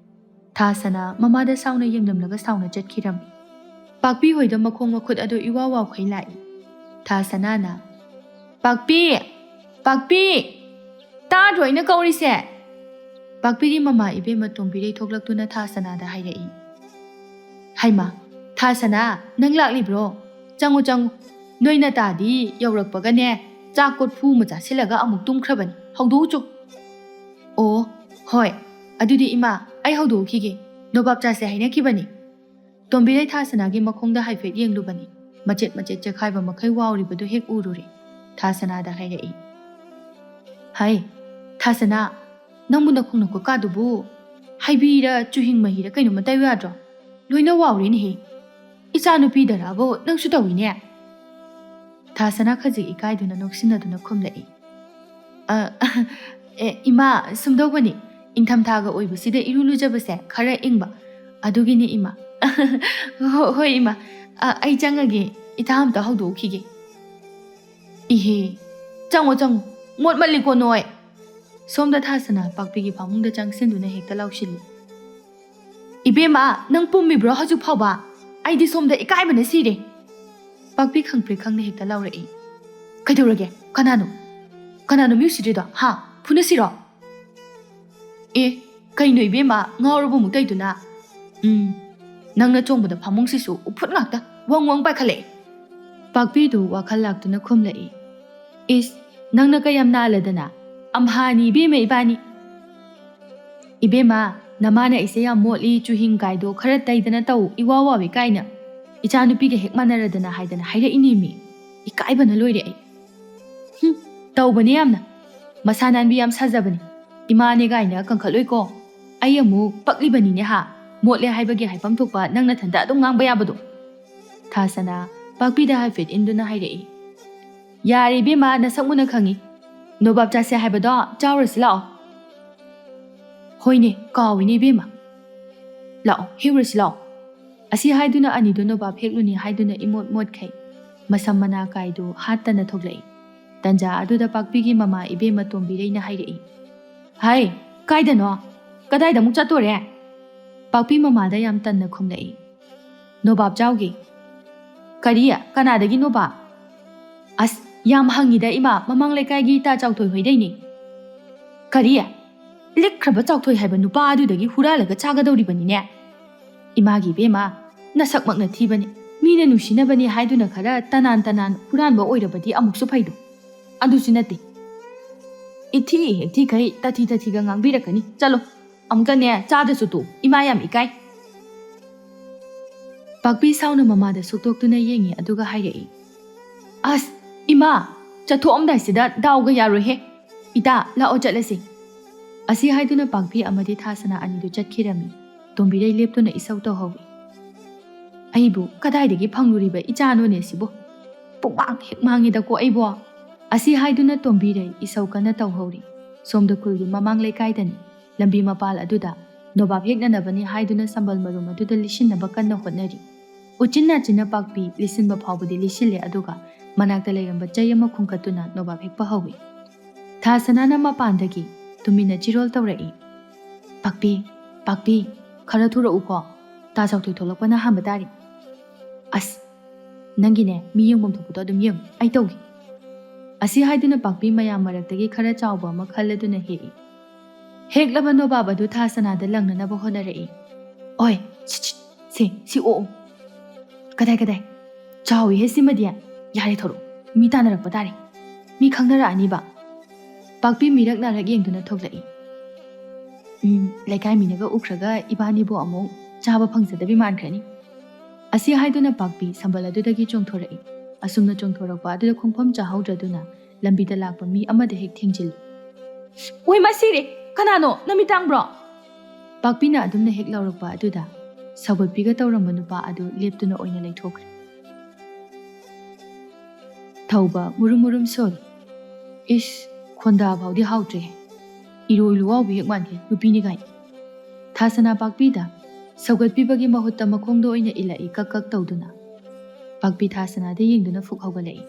ꯊꯥꯁꯅꯥ ꯃꯃꯥꯗ ꯁꯥꯎꯅ ꯌꯦꯡꯂꯝꯂꯒ ꯁꯥꯎꯅ ꯆꯠꯈꯤꯔꯝꯃꯤ꯫ ꯄꯥꯛꯄꯤ ꯍꯣꯏꯗ ꯃꯈꯣꯡ ꯃꯈꯨꯠ ꯑꯗꯨ ꯏꯋꯥ ꯋꯥꯎꯈꯩ ꯂꯥꯛꯏ꯫ ꯊꯥꯁꯅꯥꯅ, "ꯄꯥꯛꯄꯤ! ꯄꯥꯛꯄꯤ!" ꯇꯥꯗ꯭ꯔꯣ ꯑꯩꯅ ꯀꯧꯔꯤꯁꯦ? ꯄꯥꯛꯄꯤꯒꯤ ꯃꯃꯥ ꯏꯕꯦꯝꯃ ꯇꯣꯝꯕꯤꯔꯩ ꯊꯣꯛꯂꯛꯇꯨꯅ ꯊꯥ ꯁꯅꯥꯗ ꯍꯥꯏꯔꯛꯏ꯫ "ꯍꯩꯃꯥ, ꯊꯥ ꯁꯅꯥ, ꯅꯪ ꯂꯥꯛꯂꯤꯕ꯭ꯔꯣ? ꯆꯪꯉꯨ, ꯆꯪꯉꯨ꯫ ꯅꯣꯏ ꯅꯇꯥꯗꯤ ꯌꯧꯔꯛꯄꯒꯅꯦ, ꯆꯥꯛ ꯀꯣꯔꯐꯨ ꯑꯃ ꯆꯥꯁꯤꯜꯂꯒ ꯑꯃꯨꯛ ꯇꯨꯝꯈ꯭ꯔꯕꯅꯤ꯫ ꯍꯧꯗꯣꯛꯎꯆꯣ꯫" "ꯑꯣ, ꯍꯣꯏ꯫ ꯑꯗꯨꯗꯤ ꯏꯃꯥ, ꯑꯩ ꯍꯧꯗꯣꯛꯈꯤꯒꯦ꯫ ꯅꯣꯕꯥꯞ ꯆꯥꯁꯦ ꯍꯥꯏꯅꯈꯤꯕꯅꯤ꯫" ꯇꯣꯝꯕꯤꯔꯩ ꯊꯥ ꯁꯅꯥꯒꯤ ꯃꯈꯣꯡꯗ ꯍꯥꯏꯐꯦꯠ ꯌꯦꯡꯂꯨꯕꯅꯤ꯫ ꯃꯆꯦꯠ ꯃꯆꯦꯠ ꯆꯦꯈꯥꯏꯕ ꯃꯈꯩ ꯋꯥꯎꯔꯤꯕꯗꯨ ꯍꯦꯛ ꯎꯔꯨꯔꯦ꯫ ꯊꯥ ꯁꯅꯥꯗ ꯍꯥꯏꯔꯛꯏ, "ꯍꯩ, ꯊꯥ ꯁꯅꯥ, ꯅꯪꯕꯨ ꯅꯈꯣꯡ ꯅꯈꯨꯠꯀꯥꯗꯨꯕꯨ ꯍꯩꯕꯤꯔ ꯆꯨꯍꯤꯡ ꯃꯍꯤꯔ ꯀꯩꯅꯣꯝꯃ ꯇꯩꯌꯨ ꯌꯥꯗ꯭ꯔꯣ? ꯂꯣꯏꯅ ꯋꯥꯎꯔꯦꯅꯦꯍꯦ꯫ ꯏꯆꯥ ꯅꯨꯄꯤꯗꯔꯕꯨ ꯅꯪꯁꯨ ꯇꯧꯏꯅꯦ?" ꯊꯥ ꯁꯅꯥ ꯈꯖꯤꯛ ꯏꯀꯥꯏꯗꯨꯅ ꯅꯣꯛꯁꯤꯟꯅꯗꯨꯅ ꯈꯨꯝꯂꯛꯏ, "ꯑ, ꯑꯦ, ꯏꯃꯥ, ꯁꯨꯝꯗꯧꯕꯅꯤ, ꯏꯪꯊꯝꯊꯥꯒ ꯑꯣꯏꯕꯁꯤꯗ ꯏꯔꯨ ꯂꯨꯖꯕꯁꯦ ꯈꯔ ꯏꯪꯕ, ꯑꯗꯨꯒꯤꯅꯤ ꯏꯃꯥ꯫" "ꯍꯣ-, ꯍꯣꯏ ꯏꯃꯥ, ꯑ, ꯑꯩ ꯆꯪꯉꯒꯦ, ꯏꯇꯥ ꯑꯝꯇ ꯍꯧꯗꯣꯛꯈꯤꯒꯦ꯫" "ꯏꯍꯦ, ꯆꯪꯉꯣ, ꯆꯪꯉꯣ, ꯃꯣꯠꯃꯜꯂꯤꯀꯣ ꯅꯣꯏ꯫" ꯁꯣꯝꯗ ꯊꯥ ꯁꯅꯥ ꯄꯥꯛꯄꯤꯒꯤ ꯐꯃꯨꯡꯗ ꯆꯪꯁꯤꯟꯗꯨꯅ ꯍꯦꯛꯇ ꯂꯥꯎꯁꯤꯜꯂꯤ꯫ "ꯏꯕꯦꯝꯃ, ꯅꯪ ꯄꯨꯝꯃꯤꯕ꯭ꯔꯣ ꯍꯧꯖꯤꯛ ꯐꯥꯎꯕ? ꯑꯩꯗꯤ ꯁꯣꯝꯗ ꯏꯀꯥꯏꯕꯅ ꯁꯤꯔꯦ꯫" ꯄꯥꯛꯄꯤ ꯈꯪꯄ꯭ꯔꯦꯛ ꯈꯪꯅ ꯍꯦꯛꯇ ꯂꯥꯎꯔꯛꯏ꯫ "ꯀꯩꯗꯧꯔꯒꯦ? ꯀꯅꯥꯅꯣ? ꯀꯅꯥꯅꯣ ꯃꯤ ꯎꯁꯤꯠꯇ꯭ꯔꯤꯗꯣ? ꯍꯥ? ꯐꯨꯅꯁꯤꯔꯣ?" "ꯑꯦ, ꯀꯩꯅꯣ ꯏꯕꯦꯝꯃ, ꯉꯥꯎꯔꯕ ꯑꯃꯨꯛ ꯇꯧꯏꯗꯨꯅ? ꯎꯝ, ꯅꯪꯅ ꯆꯣꯡꯕꯗ ꯐꯃꯨꯡꯁꯤꯁꯨ ꯎꯐꯨꯠ ꯉꯥꯛꯇ ꯋꯪ ꯋꯪ ꯄꯥꯏꯈꯠꯂꯛꯑꯦ꯫" ꯄꯥꯛꯄꯤꯗꯨ ꯋꯥꯈꯜ ꯂꯥꯛꯇꯨꯅ ꯈꯨꯝꯂꯛꯏ꯫ "ꯏꯁ, ꯅꯪꯅ ꯀꯌꯥꯝ ꯅꯥꯜꯂꯗꯅ? ꯑꯝꯍꯥꯅꯤ ꯏꯕꯦꯝꯃ ꯏꯕꯥꯅꯤ꯫" "ꯏꯕꯦꯝꯃ, ꯅꯃꯥꯅ ꯑꯩꯁꯦ ꯌꯥꯝ ꯃꯣꯠꯂꯤ, ꯆꯨꯍꯤꯡ ꯀꯥꯏꯗꯣ ꯈꯔ ꯇꯩꯗꯅ ꯇꯧ, ꯏꯋꯥ ꯋꯥꯋꯤ ꯀꯥꯏꯅ꯫ ꯏꯆꯥꯅꯨꯄꯤꯒ ꯍꯦꯛ ꯃꯥꯟꯅꯔꯗꯅ ꯍꯥꯏꯗꯅ ꯍꯥꯏꯔꯛꯏꯅꯦꯃꯤ꯫ ꯏꯀꯥꯏꯕꯅ ꯂꯣꯏꯔꯦ ꯑꯩ꯫" "ꯍꯨꯝ, ꯇꯧꯕꯅꯦ ꯌꯥꯝꯅ꯫ ꯃꯁꯥ ꯅꯥꯟꯕꯤ ꯌꯥꯝ ꯁꯥꯖꯕꯅꯦ꯫ ꯏꯃꯥꯅꯦ ꯀꯥꯏꯅ ꯀꯟꯈꯠꯂꯣꯏꯀꯣ꯫ ꯑꯩ ꯑꯃꯨꯛ ꯄꯛꯂꯤꯕꯅꯤꯅꯦ ꯍꯥ, ꯃꯣꯠꯂꯦ ꯍꯥꯏꯕꯒꯤ ꯍꯥꯏꯐꯝ ꯊꯣꯛꯄ ꯅꯪ ꯅꯊꯟꯇ ꯑꯗꯨꯝ ꯉꯥꯡꯕ ꯌꯥꯕꯗꯣ꯫" ꯊꯥ ꯁꯅꯥ ꯄꯥꯛꯄꯤꯗ ꯍꯥꯏꯐꯦꯠ ꯏꯟꯗꯨꯅ ꯍꯥꯏꯔꯛꯏ꯫ "ꯌꯥꯔꯦ ꯏꯕꯦꯝꯃ, ꯅꯁꯛ ꯃꯨꯟꯅ ꯈꯪꯉꯤ꯫ ꯅꯣꯕꯥꯞ ꯆꯥꯁꯦ ꯍꯥꯏꯕꯗꯣ ꯆꯥꯎꯔꯁꯤ ꯂꯥꯛꯑꯣ꯫" "ꯍꯣꯏꯅꯦ, ꯀꯥꯎꯏꯅꯦ ꯏꯕꯦꯝꯃ꯫ ꯂꯥꯛꯑꯣ, ꯍꯦꯛꯎꯔꯁꯤ ꯂꯥꯛꯑꯣ꯫" ꯑꯁꯤ ꯍꯥꯏꯗꯨꯅ ꯑꯅꯤꯗꯨ ꯅꯣꯕꯥꯞ ꯍꯦꯛꯂꯨꯅꯤ ꯍꯥꯏꯗꯨꯅ ꯏꯃꯣꯠ ꯃꯣꯠꯈꯩ ꯃꯁꯝ ꯃꯅꯥ ꯀꯥꯏꯗꯨ ꯍꯥꯠꯇꯅ ꯊꯣꯛꯂꯛꯏ꯫ ꯇꯟꯖꯥ ꯑꯗꯨꯗ ꯄꯥꯛꯄꯤꯒꯤ ꯃꯃꯥ ꯏꯕꯦꯝꯃ ꯇꯣꯝꯕꯤꯔꯩꯅ ꯍꯥꯏꯔꯛꯏ, "ꯍꯥꯏ, ꯀꯥꯏꯗꯅꯣ? ꯀꯗꯥꯏꯗ ꯑꯃꯨꯛ ꯆꯠꯇꯣꯔꯦ?" ꯄꯥꯛꯄꯤ ꯃꯃꯥꯗ ꯌꯥꯝ ꯇꯟꯅ ꯈꯨꯝꯂꯛꯏ, "ꯅꯣꯕꯥꯞ ꯆꯥꯎꯒꯦ꯫" "ꯀꯔꯤ? ꯀꯅꯥꯗꯒꯤ ꯅꯣꯕꯥꯞ?" "ꯑꯁ, ꯌꯥꯝ ꯍꯪꯉꯤꯗ ꯏꯃꯥ, ꯃꯃꯥꯡ ꯂꯩꯀꯥꯏꯒꯤ ꯇꯥ ꯆꯥꯎꯊꯣꯏ ꯍꯣꯏꯗꯩꯅꯦ꯫" "ꯀꯔꯤ? ꯂꯤꯛꯈ꯭ꯔꯕ ꯆꯥꯎꯊꯣꯏ ꯍꯥꯏꯕ ꯅꯨꯄꯥ ꯑꯗꯨꯗꯒꯤ ꯍꯨꯔꯥꯜꯂꯒ ꯆꯥꯒꯗꯧꯔꯤꯕꯅꯤꯅꯦ? ꯏꯃꯥꯒꯤ ꯏꯕꯦꯝꯃ, ꯅꯁꯛꯃꯛꯅ ꯊꯤꯕꯅꯤ, ꯃꯤꯅ ꯅꯨꯡꯁꯤꯅꯕꯅꯤ ꯍꯥꯏꯗꯨꯅ ꯈꯔ ꯇꯅꯥꯟ ꯇꯅꯥꯟ ꯍꯨꯔꯥꯟꯕ ꯑꯣꯏꯔꯕꯗꯤ ꯑꯃꯨꯛꯁꯨ ꯐꯩꯗꯣ꯫ ꯑꯗꯨꯁꯨ ꯅꯠꯇꯦ꯫ ꯏꯊꯤ ꯍꯦꯛ ꯊꯤꯈꯩ ꯇꯥꯊꯤ ꯇꯥꯊꯤꯒ ꯉꯥꯡꯕꯤꯔꯛꯀꯅꯤ꯫ ꯆꯠꯂꯣ, ꯑꯃꯨꯛꯇꯅꯦ ꯆꯥꯗꯁꯨ ꯇꯣꯛ, ꯏꯃꯥ ꯌꯥꯝ ꯏꯀꯥꯏ꯫" ꯄꯥꯛꯄꯤ ꯁꯥꯎꯅ ꯃꯃꯥꯗ ꯁꯨꯛꯇꯣꯛꯇꯨꯅ ꯌꯦꯡꯉꯤ, ꯑꯗꯨꯒ ꯍꯥꯏꯔꯛꯏ, "ꯑꯁ, ꯏꯃꯥ, ꯆꯠꯊꯣꯛꯑꯝꯗꯥꯏꯁꯤꯗ ꯗꯥꯎꯒ ꯌꯥꯔꯣꯏꯍꯦ꯫ ꯏꯇꯥ, ꯂꯥꯛꯑꯣ ꯆꯠꯂꯁꯤ꯫" ꯑꯁꯤ ꯍꯥꯏꯗꯨꯅ ꯄꯥꯛꯄꯤ ꯑꯃꯗꯤ ꯊꯥꯁꯅꯥ ꯑꯅꯤꯗꯨ ꯆꯠꯈꯤꯔꯝꯃꯤ꯫ ꯇꯣꯝꯕꯤꯔꯩ ꯂꯦꯞꯇꯨꯅ ꯏꯁꯧ ꯇꯧꯍꯧꯏ꯫ "ꯑꯩꯕꯨ ꯀꯗꯥꯏꯗꯒꯤ ꯐꯪꯂꯨꯔꯤꯕ ꯏꯆꯥꯅꯣꯅꯦ ꯁꯤꯕꯨ? ꯄꯨꯡꯃꯥꯡ ꯍꯦꯛ ꯃꯥꯡꯉꯤꯗꯀꯣ ꯑꯩꯕꯣ!" ꯑꯁꯤ ꯍꯥꯏꯗꯨꯅ ꯇꯣꯝꯕꯤꯔꯩ ꯏꯁꯧ ꯀꯟꯅ ꯇꯧꯍꯧꯔꯤ꯫ ꯁꯣꯝꯗ ꯈꯨꯜꯒꯤ ꯃꯃꯥꯡ ꯂꯩꯀꯥꯏꯗꯅꯤ꯫ ꯂꯝꯕꯤ ꯃꯄꯥꯜ ꯑꯗꯨꯗ ꯅꯣꯕꯥꯞ ꯍꯦꯛꯅꯅꯕꯅꯤ ꯍꯥꯏꯗꯨꯅ ꯁꯝꯕꯜ ꯃꯔꯨꯝ ꯑꯗꯨꯗ ꯂꯤꯁꯤꯟꯅꯕ ꯀꯟꯅ ꯍꯣꯠꯅꯔꯤ꯫ ꯎꯆꯤꯟ ꯅꯥꯆꯤꯟꯅ ꯄꯥꯛꯄꯤ ꯂꯤꯁꯤꯟꯕ ꯐꯥꯎꯕꯗꯤ ꯂꯤꯁꯤꯜꯂꯦ, ꯑꯗꯨꯒ ꯃꯅꯥꯛꯇ ꯂꯩꯔꯝꯕ ꯆꯩ ꯑꯃ ꯈꯨꯟꯀꯠꯇꯨꯅ ꯅꯣꯕꯥꯞ ꯍꯦꯛꯄ ꯍꯧꯏ꯫ ꯊꯥꯁꯅꯥꯅ ꯃꯄꯥꯟꯗꯒꯤ ꯇꯨꯃꯤꯟꯅ ꯆꯤꯔꯣꯜ ꯇꯧꯔꯛꯏ, "ꯄꯥꯛꯄꯤ, ꯄꯥꯛꯄꯤ, ꯈꯔ ꯊꯨꯔꯛꯎꯀꯣ꯫ ꯇꯥ ꯆꯥꯎꯊꯣꯏ ꯊꯣꯛꯂꯛꯄꯅ ꯍꯥꯟꯕ ꯇꯥꯔꯦ꯫" "ꯑꯁ, ꯅꯪꯒꯤꯅꯦ, ꯃꯤ ꯌꯦꯡꯐꯝ ꯊꯣꯛꯄꯗꯣ ꯑꯗꯨꯝ ꯌꯦꯡꯉꯨ, ꯑꯩ ꯇꯧꯒꯦ꯫" ꯑꯁꯤ ꯍꯥꯏꯗꯨꯅ ꯄꯥꯛꯄꯤ ꯃꯌꯥꯝ ꯃꯔꯛꯇꯒꯤ ꯈꯔ ꯆꯥꯎꯕ ꯑꯃ ꯈꯜꯂꯗꯨꯅ ꯍꯦꯛꯏ꯫ ꯍꯦꯛꯂꯕ ꯅꯣꯕꯥꯞ ꯑꯗꯨ ꯊꯥꯁꯅꯥꯗ ꯂꯪꯅꯅꯕ ꯍꯣꯠꯅꯔꯛꯏ꯫ "ꯑꯣꯏ, ꯁꯤꯠ, ꯁꯤꯠ, ꯁꯦ, ꯁꯤ ꯑꯣꯛꯎ꯫" "ꯀꯗꯥꯏ, ꯀꯗꯥꯏ? ꯆꯥꯎꯏꯍꯦ ꯁꯤꯃꯗꯤ꯫ ꯌꯥꯔꯦ, ꯊꯣꯔꯛꯑꯣ꯫ ꯃꯤ ꯇꯥꯅꯔꯛꯄ ꯇꯥꯔꯦ꯫ ꯃꯤ ꯈꯪꯅꯔꯛꯑꯅꯤꯕ꯫" ꯄꯥꯛꯄꯤ ꯃꯤꯔꯛ ꯅꯥꯔꯛ ꯌꯦꯡꯗꯨꯅ ꯊꯣꯛꯂꯛꯏ꯫ "ꯎꯝ, ꯂꯩꯀꯥꯏ ꯃꯤꯅꯒ ꯎꯈ꯭ꯔꯒ ꯏꯕꯥꯅꯤꯕꯨ ꯑꯃꯨꯛ ꯆꯥꯕ ꯐꯪꯖꯗꯕꯤ ꯃꯥꯟꯈ꯭ꯔꯅꯤ꯫" ꯑꯁꯤ ꯍꯥꯏꯗꯨꯅ ꯄꯥꯛꯄꯤ ꯁꯝꯕꯜ ꯑꯗꯨꯗꯒꯤ ꯆꯣꯡꯊꯣꯔꯛꯏ꯫ ꯑꯁꯨꯝꯅ ꯆꯣꯡꯊꯣꯔꯛꯄ ꯑꯗꯨꯗ ꯈꯣꯡꯐꯝ ꯆꯥꯍꯧꯗ꯭ꯔꯗꯨꯅ ꯂꯝꯕꯤꯗ ꯂꯥꯛꯄ ꯃꯤ ꯑꯃꯗ ꯍꯦꯛ ꯊꯦꯡꯖꯤꯜꯂꯤ꯫ "ꯍꯣꯏ, ꯃꯁꯤꯔꯦ! ꯀꯅꯥꯅꯣ? ꯅꯃꯤꯠ ꯇꯥꯡꯕ꯭ꯔꯣ?" ꯄꯥꯛꯄꯤꯅ ꯑꯗꯨꯝꯅ ꯍꯦꯛ ꯂꯥꯎꯔꯛꯄ ꯑꯗꯨꯗ ꯁꯧꯒꯠꯄꯤꯒ ꯇꯧꯔꯝꯕ ꯅꯨꯄꯥ ꯑꯗꯨ ꯂꯦꯞꯇꯨꯅ ꯑꯣꯏꯅ ꯂꯩꯊꯣꯛꯈ꯭ꯔꯦ꯫ ꯊꯧꯕ ꯃꯨꯔꯨꯝ ꯃꯨꯔꯨꯝ ꯁꯣꯜꯂꯤ꯫ "ꯏꯁ, ꯈꯣꯟꯗꯥ ꯐꯥꯎꯗꯤ ꯍꯥꯎꯇ꯭ꯔꯦꯍꯦ꯫ ꯏꯔꯣꯏ ꯂꯨꯋꯥꯎꯕꯤ ꯍꯦꯛ ꯃꯥꯟꯈꯤ, ꯅꯨꯄꯤꯅꯤ ꯀꯥꯏꯅ꯫" ꯊꯥꯁꯅꯥ ꯄꯥꯛꯄꯤꯗ ꯁꯧꯒꯠꯄꯤꯕꯒꯤ ꯃꯍꯨꯠꯇ ꯃꯈꯣꯡꯗ ꯑꯣꯏꯅ ꯏꯜꯂꯛꯏ ꯀꯛ ꯀꯛ ꯇꯧꯗꯨꯅ꯫ ꯄꯥꯛꯄꯤ ꯊꯥꯁꯅꯥꯗ ꯌꯦꯡꯗꯨꯅ ꯐꯨꯛ ꯍꯧꯒꯠꯂꯛꯏ꯫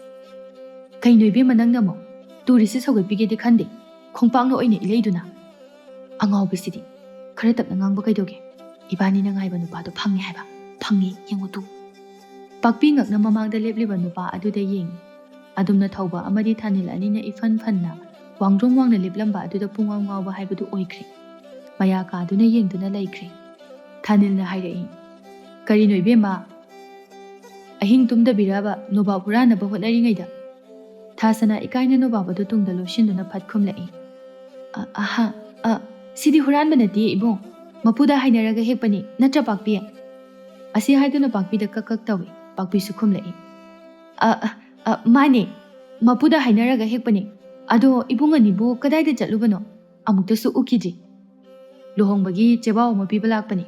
"ꯀꯩꯅꯣ ꯏꯕꯦꯝꯃ, ꯅꯪꯅ ꯑꯃꯨꯛ ꯇꯨꯔꯤꯁꯁꯦ ꯁꯧꯒꯠꯄꯤꯒꯦꯗꯤ ꯈꯟꯗꯦ, ꯈꯣꯡꯄꯥꯛꯅ ꯑꯣꯏꯅ ꯏꯜꯂꯛꯏꯗꯨꯅ?" "ꯑꯉꯥꯎꯕꯤꯁꯤꯗꯤ! ꯈꯔ ꯇꯞꯅ ꯉꯥꯡꯕ ꯀꯩꯗꯧꯒꯦ? ꯏꯕꯥꯅꯤꯅ ꯉꯥꯏꯕ ꯅꯨꯄꯥꯗꯣ ꯐꯪꯉꯦ ꯍꯥꯏꯕ꯫ ꯐꯪꯉꯦ, ꯌꯦꯡꯉꯨ ꯇꯨ꯫" ꯄꯥꯛꯄꯤ ꯉꯛꯅ ꯃꯃꯥꯡꯗ ꯂꯦꯞꯂꯤꯕ ꯅꯨꯄꯥ ꯑꯗꯨꯗ ꯌꯦꯡꯉꯤ꯫ ꯑꯗꯨꯝꯅ ꯊꯧꯕ ꯑꯃꯗꯤ ꯊꯥꯅꯤꯜ ꯑꯅꯤꯅ ꯏꯐꯟ ꯐꯟꯅ ꯋꯥꯡꯗ꯭ꯔꯣꯝ ꯋꯥꯡꯅ ꯂꯦꯞꯂꯝꯕ ꯑꯗꯨꯗ ꯄꯨꯡꯉꯥꯎ ꯉꯥꯎꯕ ꯍꯥꯏꯕꯗꯨ ꯑꯣꯏꯈ꯭ꯔꯦ꯫ ꯃꯌꯥ ꯀꯥꯗꯨꯅ ꯌꯦꯡꯗꯨꯅ ꯂꯩꯈ꯭ꯔꯦ꯫ ꯊꯥꯅꯤꯜꯅ ꯍꯥꯏꯔꯛꯏ, "ꯀꯔꯤꯅꯣ ꯏꯕꯦꯝꯃ? ꯑꯍꯤꯡ ꯇꯨꯝꯗꯕꯤꯔꯕ ꯅꯣꯕꯥꯞ ꯍꯨꯔꯥꯟꯅꯕ ꯍꯣꯠꯅꯔꯤꯉꯩꯗ?" ꯊꯥꯁꯅꯥ ꯏꯀꯥꯏꯅ ꯅꯣꯕꯥꯞ ꯑꯗꯨ ꯇꯨꯡꯗ ꯂꯣꯠꯁꯤꯟꯗꯨꯅ ꯐꯠ ꯈꯨꯝꯂꯛꯏ, "ꯑ-, ꯑꯍꯥ, ꯑ, ꯁꯤꯗꯤ ꯍꯨꯔꯥꯟꯕ ꯅꯠꯇꯦ ꯏꯕꯨꯡ, ꯃꯄꯨꯗ ꯍꯥꯏꯅꯔꯒ ꯍꯦꯛꯄꯅꯤ, ꯅꯠꯇ꯭ꯔ ꯄꯥꯛꯄꯤ?" ꯑꯁꯤ ꯍꯥꯏꯗꯨꯅ ꯄꯥꯛꯄꯤꯗ ꯀꯛ ꯀꯛ ꯇꯧꯏ꯫ ꯄꯥꯛꯄꯤꯁꯨ ꯈꯨꯝꯂꯛꯏ, "ꯑ, ꯑ, ꯑ, ꯃꯥꯅꯦ, ꯃꯄꯨꯗ ꯍꯥꯏꯅꯔꯒ ꯍꯦꯛꯄꯅꯤ꯫ ꯑꯗꯣ ꯏꯕꯨꯡ ꯑꯅꯤꯕꯨ ꯀꯗꯥꯏꯗ ꯆꯠꯂꯨꯕꯅꯣ? ꯑꯃꯨꯛꯇꯁꯨ ꯎꯈꯤꯗ꯭ꯔꯤ꯫ ꯂꯨꯍꯣꯡꯕꯒꯤ ꯆꯦꯕꯥꯎ ꯑꯃ ꯄꯤꯕ ꯂꯥꯛꯄꯅꯤ꯫"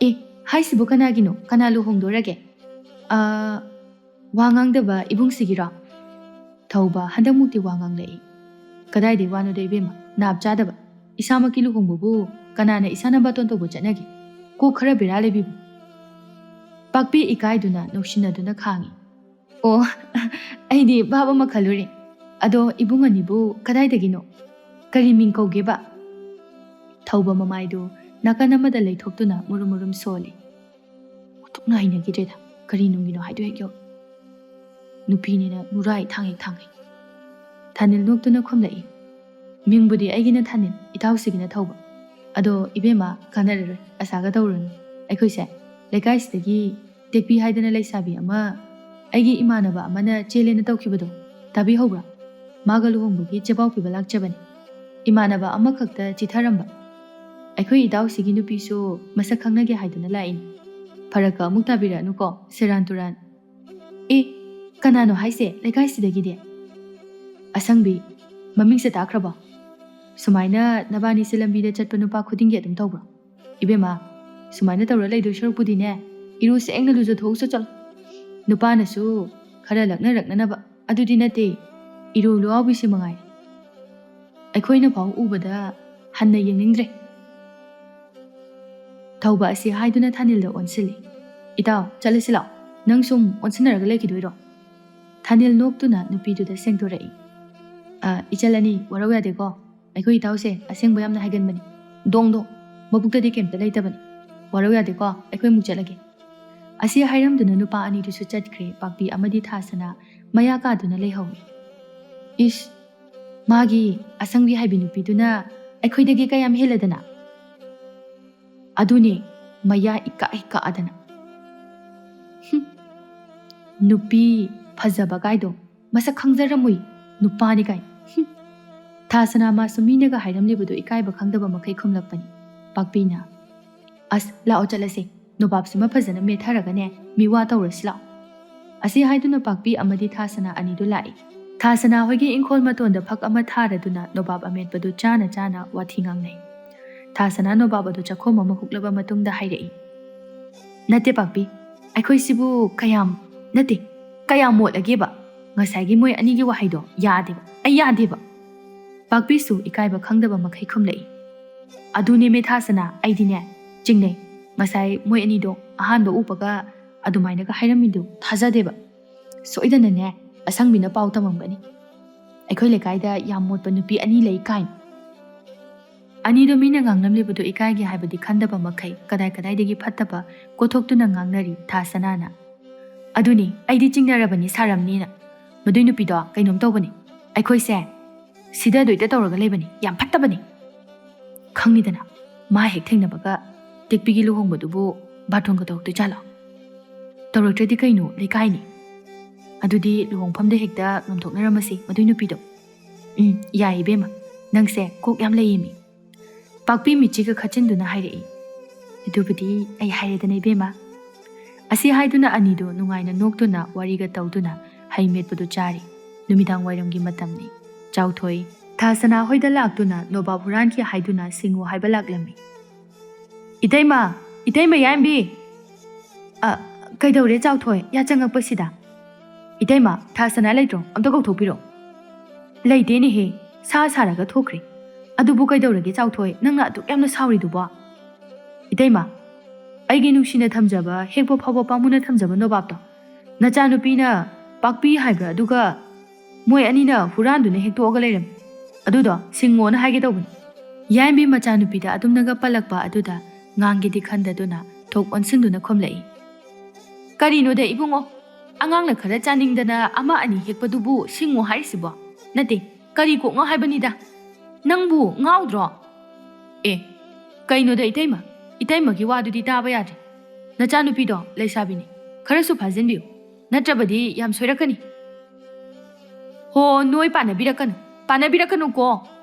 "ꯑꯦ, ꯍꯥꯏꯁꯤꯕꯨ ꯀꯅꯥꯒꯤꯅꯣ? ꯀꯅꯥ ꯂꯨꯍꯣꯡꯗꯣꯔꯒꯦ?" "ꯑ, ꯋꯥ ꯉꯥꯡꯗꯕ ꯏꯕꯨꯡꯁꯤꯒꯤꯔꯣ?" ꯊꯧꯕ ꯍꯟꯗꯛꯃꯨꯛꯇꯤ ꯋꯥ ꯉꯥꯡꯂꯛꯏ꯫ "ꯀꯗꯥꯏꯗꯩ ꯋꯥꯅꯣꯗ ꯏꯕꯦꯝꯃ, ꯅꯥꯞ ꯆꯥꯗꯕ꯫ ꯏꯁꯥꯃꯛꯀꯤ ꯂꯨꯍꯣꯡꯕꯕꯨ ꯀꯅꯥꯅ ꯏꯁꯥꯅ ꯕꯥꯇꯣꯟ ꯇꯧꯕ ꯆꯠꯅꯒꯦ? ꯀꯣꯛ ꯈꯔ ꯕꯦꯔꯥ ꯂꯩꯕꯤꯕꯨ꯫" ꯄꯥꯛꯄꯤ ꯏꯀꯥꯏꯗꯨꯅ ꯅꯣꯛꯁꯤꯟꯅꯗꯨꯅ ꯈꯥꯡꯉꯤ꯫ "ꯑꯣ, ꯑꯩꯗꯤ ꯚꯥꯞ ꯑꯃ ꯈꯜꯂꯨꯔꯦ꯫ ꯑꯗꯣ ꯏꯕꯨꯡ ꯑꯅꯤꯕꯨ ꯀꯗꯥꯏꯗꯒꯤꯅꯣ? ꯀꯔꯤ ꯃꯤꯡ ꯀꯧꯒꯦꯕ?" ꯊꯧꯕ ꯃꯃꯥꯏꯗꯨ ꯅꯥꯀꯟ ꯑꯃꯗ ꯂꯩꯊꯣꯛꯇꯨꯅ ꯃꯨꯔꯨꯝ ꯃꯨꯔꯨꯝ ꯁꯣꯜꯂꯤ꯫ ꯑꯣꯟꯊꯣꯛꯅ ꯍꯩꯅꯈꯤꯗ꯭ꯔꯦꯗ, ꯀꯔꯤ ꯅꯨꯡꯒꯤꯅꯣ ꯍꯥꯏꯗꯣ ꯍꯦꯛ ꯌꯧ꯫ ꯅꯨꯄꯤꯅꯤꯅ ꯅꯨꯔꯥꯏ ꯊꯥꯡ ꯍꯦꯛ ꯊꯥꯡꯉꯩ꯫ ꯊꯥꯅꯤꯜ ꯅꯣꯛꯇꯨꯅ ꯈꯨꯝꯂꯛꯏ, "ꯃꯤꯡꯕꯨꯗꯤ ꯑꯩꯒꯤꯅ ꯊꯥꯅꯤꯜ, ꯏꯇꯥꯎꯁꯤꯒꯤꯅ ꯊꯧꯕ꯫ ꯑꯗꯣ ꯏꯕꯦꯝꯃ, ꯀꯥꯟꯅꯔꯔꯣꯏ, ꯑꯁꯥꯒ ꯇꯧꯔꯨꯅꯨ꯫ ꯑꯩꯈꯣꯏꯁꯦ ꯂꯩꯀꯥꯏꯁꯤꯗꯒꯤ ꯇꯦꯛꯄꯤ ꯍꯥꯏꯗꯅ ꯂꯩꯁꯥꯕꯤ ꯑꯃ ꯑꯩꯒꯤ ꯏꯃꯥꯟꯅꯕ ꯑꯃꯅ ꯆꯦꯜꯂꯦꯅ ꯇꯧꯈꯤꯕꯗꯣ, ꯇꯥꯕꯤꯍꯧꯕ꯭ꯔꯥ? ꯃꯥꯒ ꯂꯨꯍꯣꯡꯕꯒꯤ ꯆꯦꯕꯥꯎ ꯄꯤꯕ ꯂꯥꯛꯆꯕꯅꯤ꯫ ꯏꯃꯥꯟꯅꯕ ꯑꯃꯈꯛꯇ ꯆꯤꯊꯔꯝꯕ꯫ ꯑꯩꯈꯣꯏ ꯏꯇꯥꯎꯁꯤꯒꯤ ꯅꯨꯄꯤꯁꯨ ꯃꯁꯛ ꯈꯪꯅꯒꯦ ꯍꯥꯏꯗꯨꯅ ꯂꯥꯛꯏꯅꯤ꯫ ꯐꯔꯛꯀ ꯑꯃꯨꯛ ꯇꯥꯕꯤꯔꯛꯑꯅꯨꯀꯣ, ꯁꯦꯔꯥꯟ ꯇꯨꯔꯥꯟ꯫" "ꯑꯦ, ꯀꯅꯥꯅꯣ ꯍꯥꯏꯁꯦ ꯂꯩꯀꯥꯏꯁꯤꯗꯒꯤꯗꯤ?" "ꯑꯁꯪꯕꯤ, ꯃꯃꯤꯡꯁꯦ ꯇꯥꯈ꯭ꯔꯕꯣ? ꯁꯨꯃꯥꯏꯅ ꯅꯕꯥꯅꯤꯁꯦ ꯂꯝꯕꯤꯗ ꯆꯠꯄ ꯅꯨꯄꯥ ꯈꯨꯗꯤꯡꯒꯤ ꯑꯗꯨꯝ ꯇꯧꯕ꯭ꯔꯣ? ꯏꯕꯦꯝꯃ, ꯁꯨꯃꯥꯏꯅ ꯇꯧꯔ ꯂꯩꯗꯣꯏ ꯁꯔꯨꯛꯄꯨꯗꯤꯅꯦ, ꯏꯔꯨ ꯁꯦꯡꯅ ꯂꯨꯖꯊꯣꯛꯎꯆꯣ ꯆꯠꯂꯣ꯫ ꯅꯨꯄꯥꯅꯁꯨ ꯈꯔ ꯂꯛꯅꯔꯛꯅꯅꯕ꯫ ꯑꯗꯨꯗꯤ ꯅꯠꯇꯦ, ꯏꯔꯨ ꯂꯨꯋꯥꯎꯕꯤꯁꯤ ꯃꯉꯥꯏ꯫ ꯑꯩꯈꯣꯏꯅ ꯐꯥꯎ ꯎꯕꯗ ꯍꯟꯅ ꯌꯦꯡꯅꯤꯡꯗ꯭ꯔꯦ꯫" ꯊꯧꯕ ꯑꯁꯤ ꯍꯥꯏꯗꯨꯅ ꯊꯥꯅꯤꯜꯗ ꯑꯣꯟꯁꯤꯜꯂꯤ꯫ "ꯏꯇꯥꯎ, ꯆꯠꯂꯁꯤ ꯂꯥꯛꯑꯣ꯫ ꯅꯪ ꯁꯨꯝ ꯑꯣꯟꯁꯤꯟꯅꯔꯒ ꯂꯩꯈꯤꯗꯣꯏꯔꯣ?" ꯊꯥꯅꯤꯜ ꯅꯣꯛꯇꯨꯅ ꯅꯨꯄꯤꯗꯨꯗ ꯁꯦꯡꯗꯣꯔꯛꯏ꯫ "ꯑ, ꯏꯆꯜ ꯑꯅꯤ, ꯋꯥꯔꯧ ꯌꯥꯗꯦꯀꯣ꯫ ꯑꯩꯈꯣꯏ ꯏꯇꯥꯎꯁꯦ ꯑꯁꯦꯡꯕ ꯌꯥꯝꯅ ꯍꯥꯏꯒꯟꯕꯅꯤ꯫ ꯗꯣꯡ ꯗꯣꯡ, ꯃꯕꯨꯛꯇꯗꯤ ꯀꯩꯝꯇ ꯂꯩꯇꯕꯅꯤ꯫ ꯋꯥꯔꯧ ꯌꯥꯗꯦꯀꯣ, ꯑꯩꯈꯣꯏ ꯑꯃꯨꯛ ꯆꯠꯂꯒꯦ꯫" ꯑꯁꯤ ꯍꯥꯏꯔꯝꯗꯨꯅ ꯅꯨꯄꯥ ꯑꯅꯤꯗꯨꯁꯨ ꯆꯠꯈ꯭ꯔꯦ꯫ ꯄꯥꯛꯄꯤ ꯑꯃꯗꯤ ꯊꯥꯁꯅꯥ ꯃꯌꯥ ꯀꯥꯗꯨꯅ ꯂꯩꯍꯧꯏ꯫ "ꯏꯁ, ꯃꯥꯒꯤ ꯑꯁꯪꯕꯤ ꯍꯥꯏꯕꯤ ꯅꯨꯄꯤꯗꯨꯅ ꯑꯩꯈꯣꯏꯗꯒꯤ ꯀꯌꯥꯝ ꯍꯦꯜꯂꯗꯅ? ꯑꯗꯨꯅꯦ, ꯃꯌꯥ ꯏꯀꯥ ꯏꯀꯥꯗꯅ꯫ ꯍꯨꯝ꯫ ꯅꯨꯄꯤ ꯐꯖꯕ ꯀꯥꯏꯗꯣ ꯃꯁꯛ ꯈꯪꯖꯔꯝꯃꯣꯏ, ꯅꯨꯄꯥꯅꯤ ꯀꯥꯏ꯫ ꯍꯨꯝ꯫ ꯊꯥꯁꯅꯥ ꯃꯥꯁꯨ ꯃꯤꯅꯒ ꯍꯥꯏꯔꯝꯂꯤꯕꯗꯣ ꯏꯀꯥꯏꯕ ꯈꯪꯗꯕ ꯃꯈꯩ ꯈꯨꯝꯂꯛꯄꯅꯤ꯫ ꯄꯥꯛꯄꯤꯅ, "ꯑꯁ, ꯂꯥꯛꯑꯣ ꯆꯠꯂꯁꯦ, ꯅꯣꯕꯥꯞꯁꯤꯃ ꯐꯖꯅ ꯃꯦꯠꯊꯔꯒꯅꯦ, ꯃꯤꯋꯥ ꯇꯧꯔꯁꯤ ꯂꯥꯛꯑꯣ"꯫ ꯑꯁꯤ ꯍꯥꯏꯗꯨꯅ ꯄꯥꯛꯄꯤ ꯑꯃꯗꯤ ꯊꯥꯁꯅꯥ ꯑꯅꯤꯗꯨ ꯂꯥꯛꯏ꯫ ꯊꯥꯁꯅꯥ ꯍꯣꯏꯒꯤ ꯏꯪꯈꯣꯜ ꯃꯇꯣꯟꯗ ꯐꯛ ꯑꯃ ꯊꯥꯔꯗꯨꯅ ꯅꯣꯕꯥꯞ ꯑꯃꯦꯠꯄꯗꯨ ꯆꯥꯅ ꯆꯥꯅ ꯋꯥꯊꯤ ꯉꯥꯡꯅꯩ꯫ ꯊꯥꯁꯅꯥ ꯅꯣꯕꯥꯞ ꯑꯗꯨ ꯆꯥꯛꯈꯣꯝ ꯑꯃ ꯍꯨꯛꯂꯕ ꯃꯇꯨꯡꯗ ꯍꯥꯏꯔꯛꯏ, "ꯅꯠꯇꯦ ꯄꯥꯛꯄꯤ, ꯑꯩꯈꯣꯏꯁꯤꯕꯨ ꯀꯌꯥꯝ, ꯅꯠꯇꯦ, ꯀꯌꯥꯝ ꯃꯣꯠꯂꯒꯦꯕ? ꯉꯁꯥꯏꯒꯤ ꯃꯣꯏ ꯑꯅꯤꯒꯤ ꯋꯥꯍꯩꯗꯣ ꯌꯥꯗꯦꯕ, ꯑꯩ ꯌꯥꯗꯦꯕ"꯫ ꯄꯥꯛꯄꯤꯁꯨ ꯏꯀꯥꯏꯕ ꯈꯪꯗꯕ ꯃꯈꯩ ꯈꯨꯝꯂꯛꯏ, "ꯑꯗꯨꯅꯦꯃꯦ ꯊꯥꯁꯅꯥ, ꯑꯩꯗꯤꯅꯦ ꯆꯤꯡꯅꯩ꯫ ꯉꯁꯥꯏ ꯃꯣꯏ ꯑꯅꯤꯗꯣ ꯑꯍꯥꯟꯕ ꯎꯕꯒ ꯑꯗꯨꯃꯥꯏꯅꯒ ꯍꯥꯏꯔꯝꯃꯤꯗꯨ ꯊꯥꯖꯗꯦꯕ꯫ ꯁꯣꯏꯗꯅꯅꯦ ꯑꯁꯪꯕꯤꯅ ꯄꯥꯎ ꯇꯝꯃꯝꯒꯅꯤ, ꯑꯩꯈꯣꯏ ꯂꯩꯀꯥꯏꯗ ꯌꯥꯝ ꯃꯣꯠꯄ ꯅꯨꯄꯤ ꯑꯅꯤ ꯂꯩ ꯀꯥꯏꯅ"꯫ ꯑꯅꯤꯗꯣ ꯃꯤꯅ ꯉꯥꯡꯂꯝꯂꯤꯕꯗꯣ ꯏꯀꯥꯏꯒꯦ ꯍꯥꯏꯕꯗꯤ ꯈꯟꯗꯕ ꯃꯈꯩ ꯀꯗꯥꯏ ꯀꯗꯥꯏꯗꯒꯤ ꯐꯠꯇꯕ ꯀꯣꯊꯣꯛꯇꯨꯅ ꯉꯥꯡꯅꯔꯤ ꯊꯥꯁꯅꯥꯅ꯫ "ꯑꯗꯨꯅꯤ, ꯑꯩꯗꯤ ꯆꯤꯡꯅꯔꯕꯅꯤ ꯁꯥꯔꯝꯅꯤꯅ꯫ ꯃꯗꯨꯏ ꯅꯨꯄꯤꯗꯣ ꯀꯩꯅꯣꯝ ꯇꯧꯕꯅꯤ꯫ ꯑꯩꯈꯣꯏꯁꯦ ꯁꯤꯗꯗꯣꯏꯗ ꯇꯧꯔꯒ ꯂꯩꯕꯅꯤ꯫ ꯌꯥꯝ ꯐꯠꯇꯕꯅꯤ꯫ ꯈꯪꯉꯤꯗꯅ, ꯃꯥ ꯍꯦꯛ ꯊꯦꯡꯅꯕꯒ ꯇꯦꯛꯄꯤꯒꯤ ꯂꯨꯍꯣꯡꯕꯗꯨꯕꯨ ꯕꯥꯔꯇꯣꯟꯒ ꯇꯧꯔꯛꯇꯣꯏ ꯖꯥꯠꯂꯣ? ꯇꯧꯔꯛꯇ꯭ꯔꯗꯤ ꯀꯩꯅꯣ, ꯂꯩꯀꯥꯏꯅꯤ꯫ ꯑꯗꯨꯗꯤ ꯂꯨꯍꯣꯡꯐꯝꯗ ꯍꯦꯛꯇ ꯉꯝꯊꯣꯛꯅꯔꯝꯃꯁꯤ ꯃꯗꯨꯏ ꯅꯨꯄꯤꯗꯣ"꯫ "ꯎꯝ, ꯌꯥꯏ ꯏꯕꯦꯝꯃ, ꯅꯪꯁꯦ ꯀꯣꯛ ꯌꯥꯝ ꯂꯩꯌꯦꯃꯤ"꯫ ꯄꯥꯛꯄꯤ ꯃꯤꯠꯆꯤꯒ ꯈꯠꯆꯤꯟꯗꯨꯅ ꯍꯥꯏꯔꯛꯏ, "ꯑꯗꯨꯕꯨꯗꯤ ꯑꯩ ꯍꯥꯏꯔꯦꯗꯅ ꯏꯕꯦꯝꯃ"꯫ ꯑꯁꯤ ꯍꯥꯏꯗꯨꯅ ꯑꯅꯤꯗꯨ ꯅꯨꯡꯉꯥꯏꯅ ꯅꯣꯛꯇꯨꯅ ꯋꯥꯔꯤꯒ ꯇꯧꯗꯨꯅ ꯍꯩ ꯃꯦꯠꯄꯗꯨ ꯆꯥꯔꯤ꯫ ꯅꯨꯃꯤꯗꯥꯡ ꯋꯥꯏꯔꯝꯒꯤ ꯃꯇꯝꯅꯤ꯫ ꯆꯥꯎꯊꯣꯏ ꯊꯥꯁꯅꯥ ꯍꯣꯏꯗ ꯂꯥꯛꯇꯨꯅ ꯅꯣꯕꯥꯞ ꯍꯨꯔꯥꯟꯈꯤ ꯍꯥꯏꯗꯨꯅ ꯁꯤꯡꯉꯨ ꯍꯥꯏꯕ ꯂꯥꯛꯂꯝꯃꯤ꯫ "ꯏꯇꯩꯃ, ꯏꯇꯩꯃ ꯌꯥꯏꯝꯕꯤ!" "ꯑ, ꯀꯩꯗꯧꯔꯦ ꯆꯥꯎꯊꯣꯏ, ꯌꯥ ꯆꯪꯉꯛꯄꯁꯤꯗ?" "ꯏꯇꯩꯃ, ꯊꯥꯁꯅꯥ ꯂꯩꯇ꯭ꯔꯣ? ꯑꯝꯇ ꯀꯧꯊꯣꯛꯄꯤꯔꯣ"꯫ "ꯂꯩꯇꯦꯅꯦꯍꯦ, ꯁꯥ ꯁꯥꯔꯒ ꯊꯣꯛꯈ꯭ꯔꯦ꯫ ꯑꯗꯨꯕꯨ ꯀꯩꯗꯧꯔꯒꯦ ꯆꯥꯎꯊꯣꯏ, ꯅꯪꯅ ꯑꯗꯨꯛ ꯌꯥꯝꯅ ꯁꯥꯎꯔꯤꯗꯨꯕꯣ?" "ꯏꯇꯩꯃ, ꯑꯩꯒꯤ ꯅꯨꯡꯁꯤꯅ ꯊꯝꯖꯕ, ꯍꯦꯛꯄ ꯐꯥꯎꯕ ꯄꯥꯝꯃꯨꯅ ꯊꯝꯖꯕ ꯅꯣꯕꯥꯞꯇꯣ ꯅꯆꯥꯅꯨꯄꯤꯅ, ꯄꯥꯛꯄꯤ ꯍꯥꯏꯕ꯭ꯔꯥ, ꯑꯗꯨꯒ ꯃꯣꯏ ꯑꯅꯤꯅ ꯍꯨꯔꯥꯟꯗꯨꯅ ꯍꯦꯛꯇꯣꯛꯑꯒ ꯂꯩꯔꯝꯃꯤ꯫ ꯑꯗꯨꯗꯣ ꯁꯤꯡꯉꯣꯅ ꯍꯥꯏꯒꯦ ꯇꯧꯕꯅꯤ"꯫ ꯌꯥꯏꯝꯕꯤ ꯃꯆꯥꯅꯨꯄꯤꯗ ꯑꯗꯨꯝꯅꯒ ꯄꯜꯂꯛꯄ ꯑꯗꯨꯗ ꯉꯥꯡꯒꯦꯗꯤ ꯈꯟꯗꯗꯨꯅ ꯊꯣꯛ ꯑꯣꯟꯁꯤꯟꯗꯨꯅ ꯈꯨꯝꯂꯛꯏ꯫ "ꯀꯔꯤꯅꯣꯗ ꯏꯕꯨꯡꯉꯣ, ꯑꯉꯥꯡꯅ ꯈꯔ ꯆꯥꯅꯤꯡꯗꯅ ꯑꯃ ꯑꯅꯤ ꯍꯦꯛꯄꯗꯨꯕꯨ ꯁꯤꯡꯉꯣ ꯍꯥꯏꯔꯤꯁꯤꯕꯣ? ꯅꯠꯇꯦ, ꯀꯔꯤ ꯀꯣꯛꯅꯣ ꯍꯥꯏꯕꯅꯤꯗ? ꯅꯪꯕꯨ ꯉꯥꯎꯗ꯭ꯔꯣ? ꯑꯦ, ꯀꯩꯅꯣꯗ ꯏꯇꯩꯃ, ꯏꯇꯩꯃꯒꯤ ꯋꯥꯗꯨꯗꯤ ꯇꯥꯕ ꯌꯥꯗ꯭ꯔꯦ꯫ ꯅꯆꯥꯅꯨꯄꯤꯗꯣ ꯂꯩꯁꯥꯕꯤꯅꯤ, ꯈꯔꯁꯨ ꯐꯥꯖꯤꯟꯕꯤꯌꯨ, ꯅꯠꯇ꯭ꯔꯕꯗꯤ ꯌꯥꯝ ꯁꯣꯏꯔꯛꯀꯅꯤ꯫ ꯍꯣ, ꯅꯣꯏ ꯄꯥꯟꯅꯕꯤꯔꯛꯀꯅꯨ, ꯄꯥꯟꯅꯕꯤꯔꯛꯀꯅꯨꯀꯣ꯫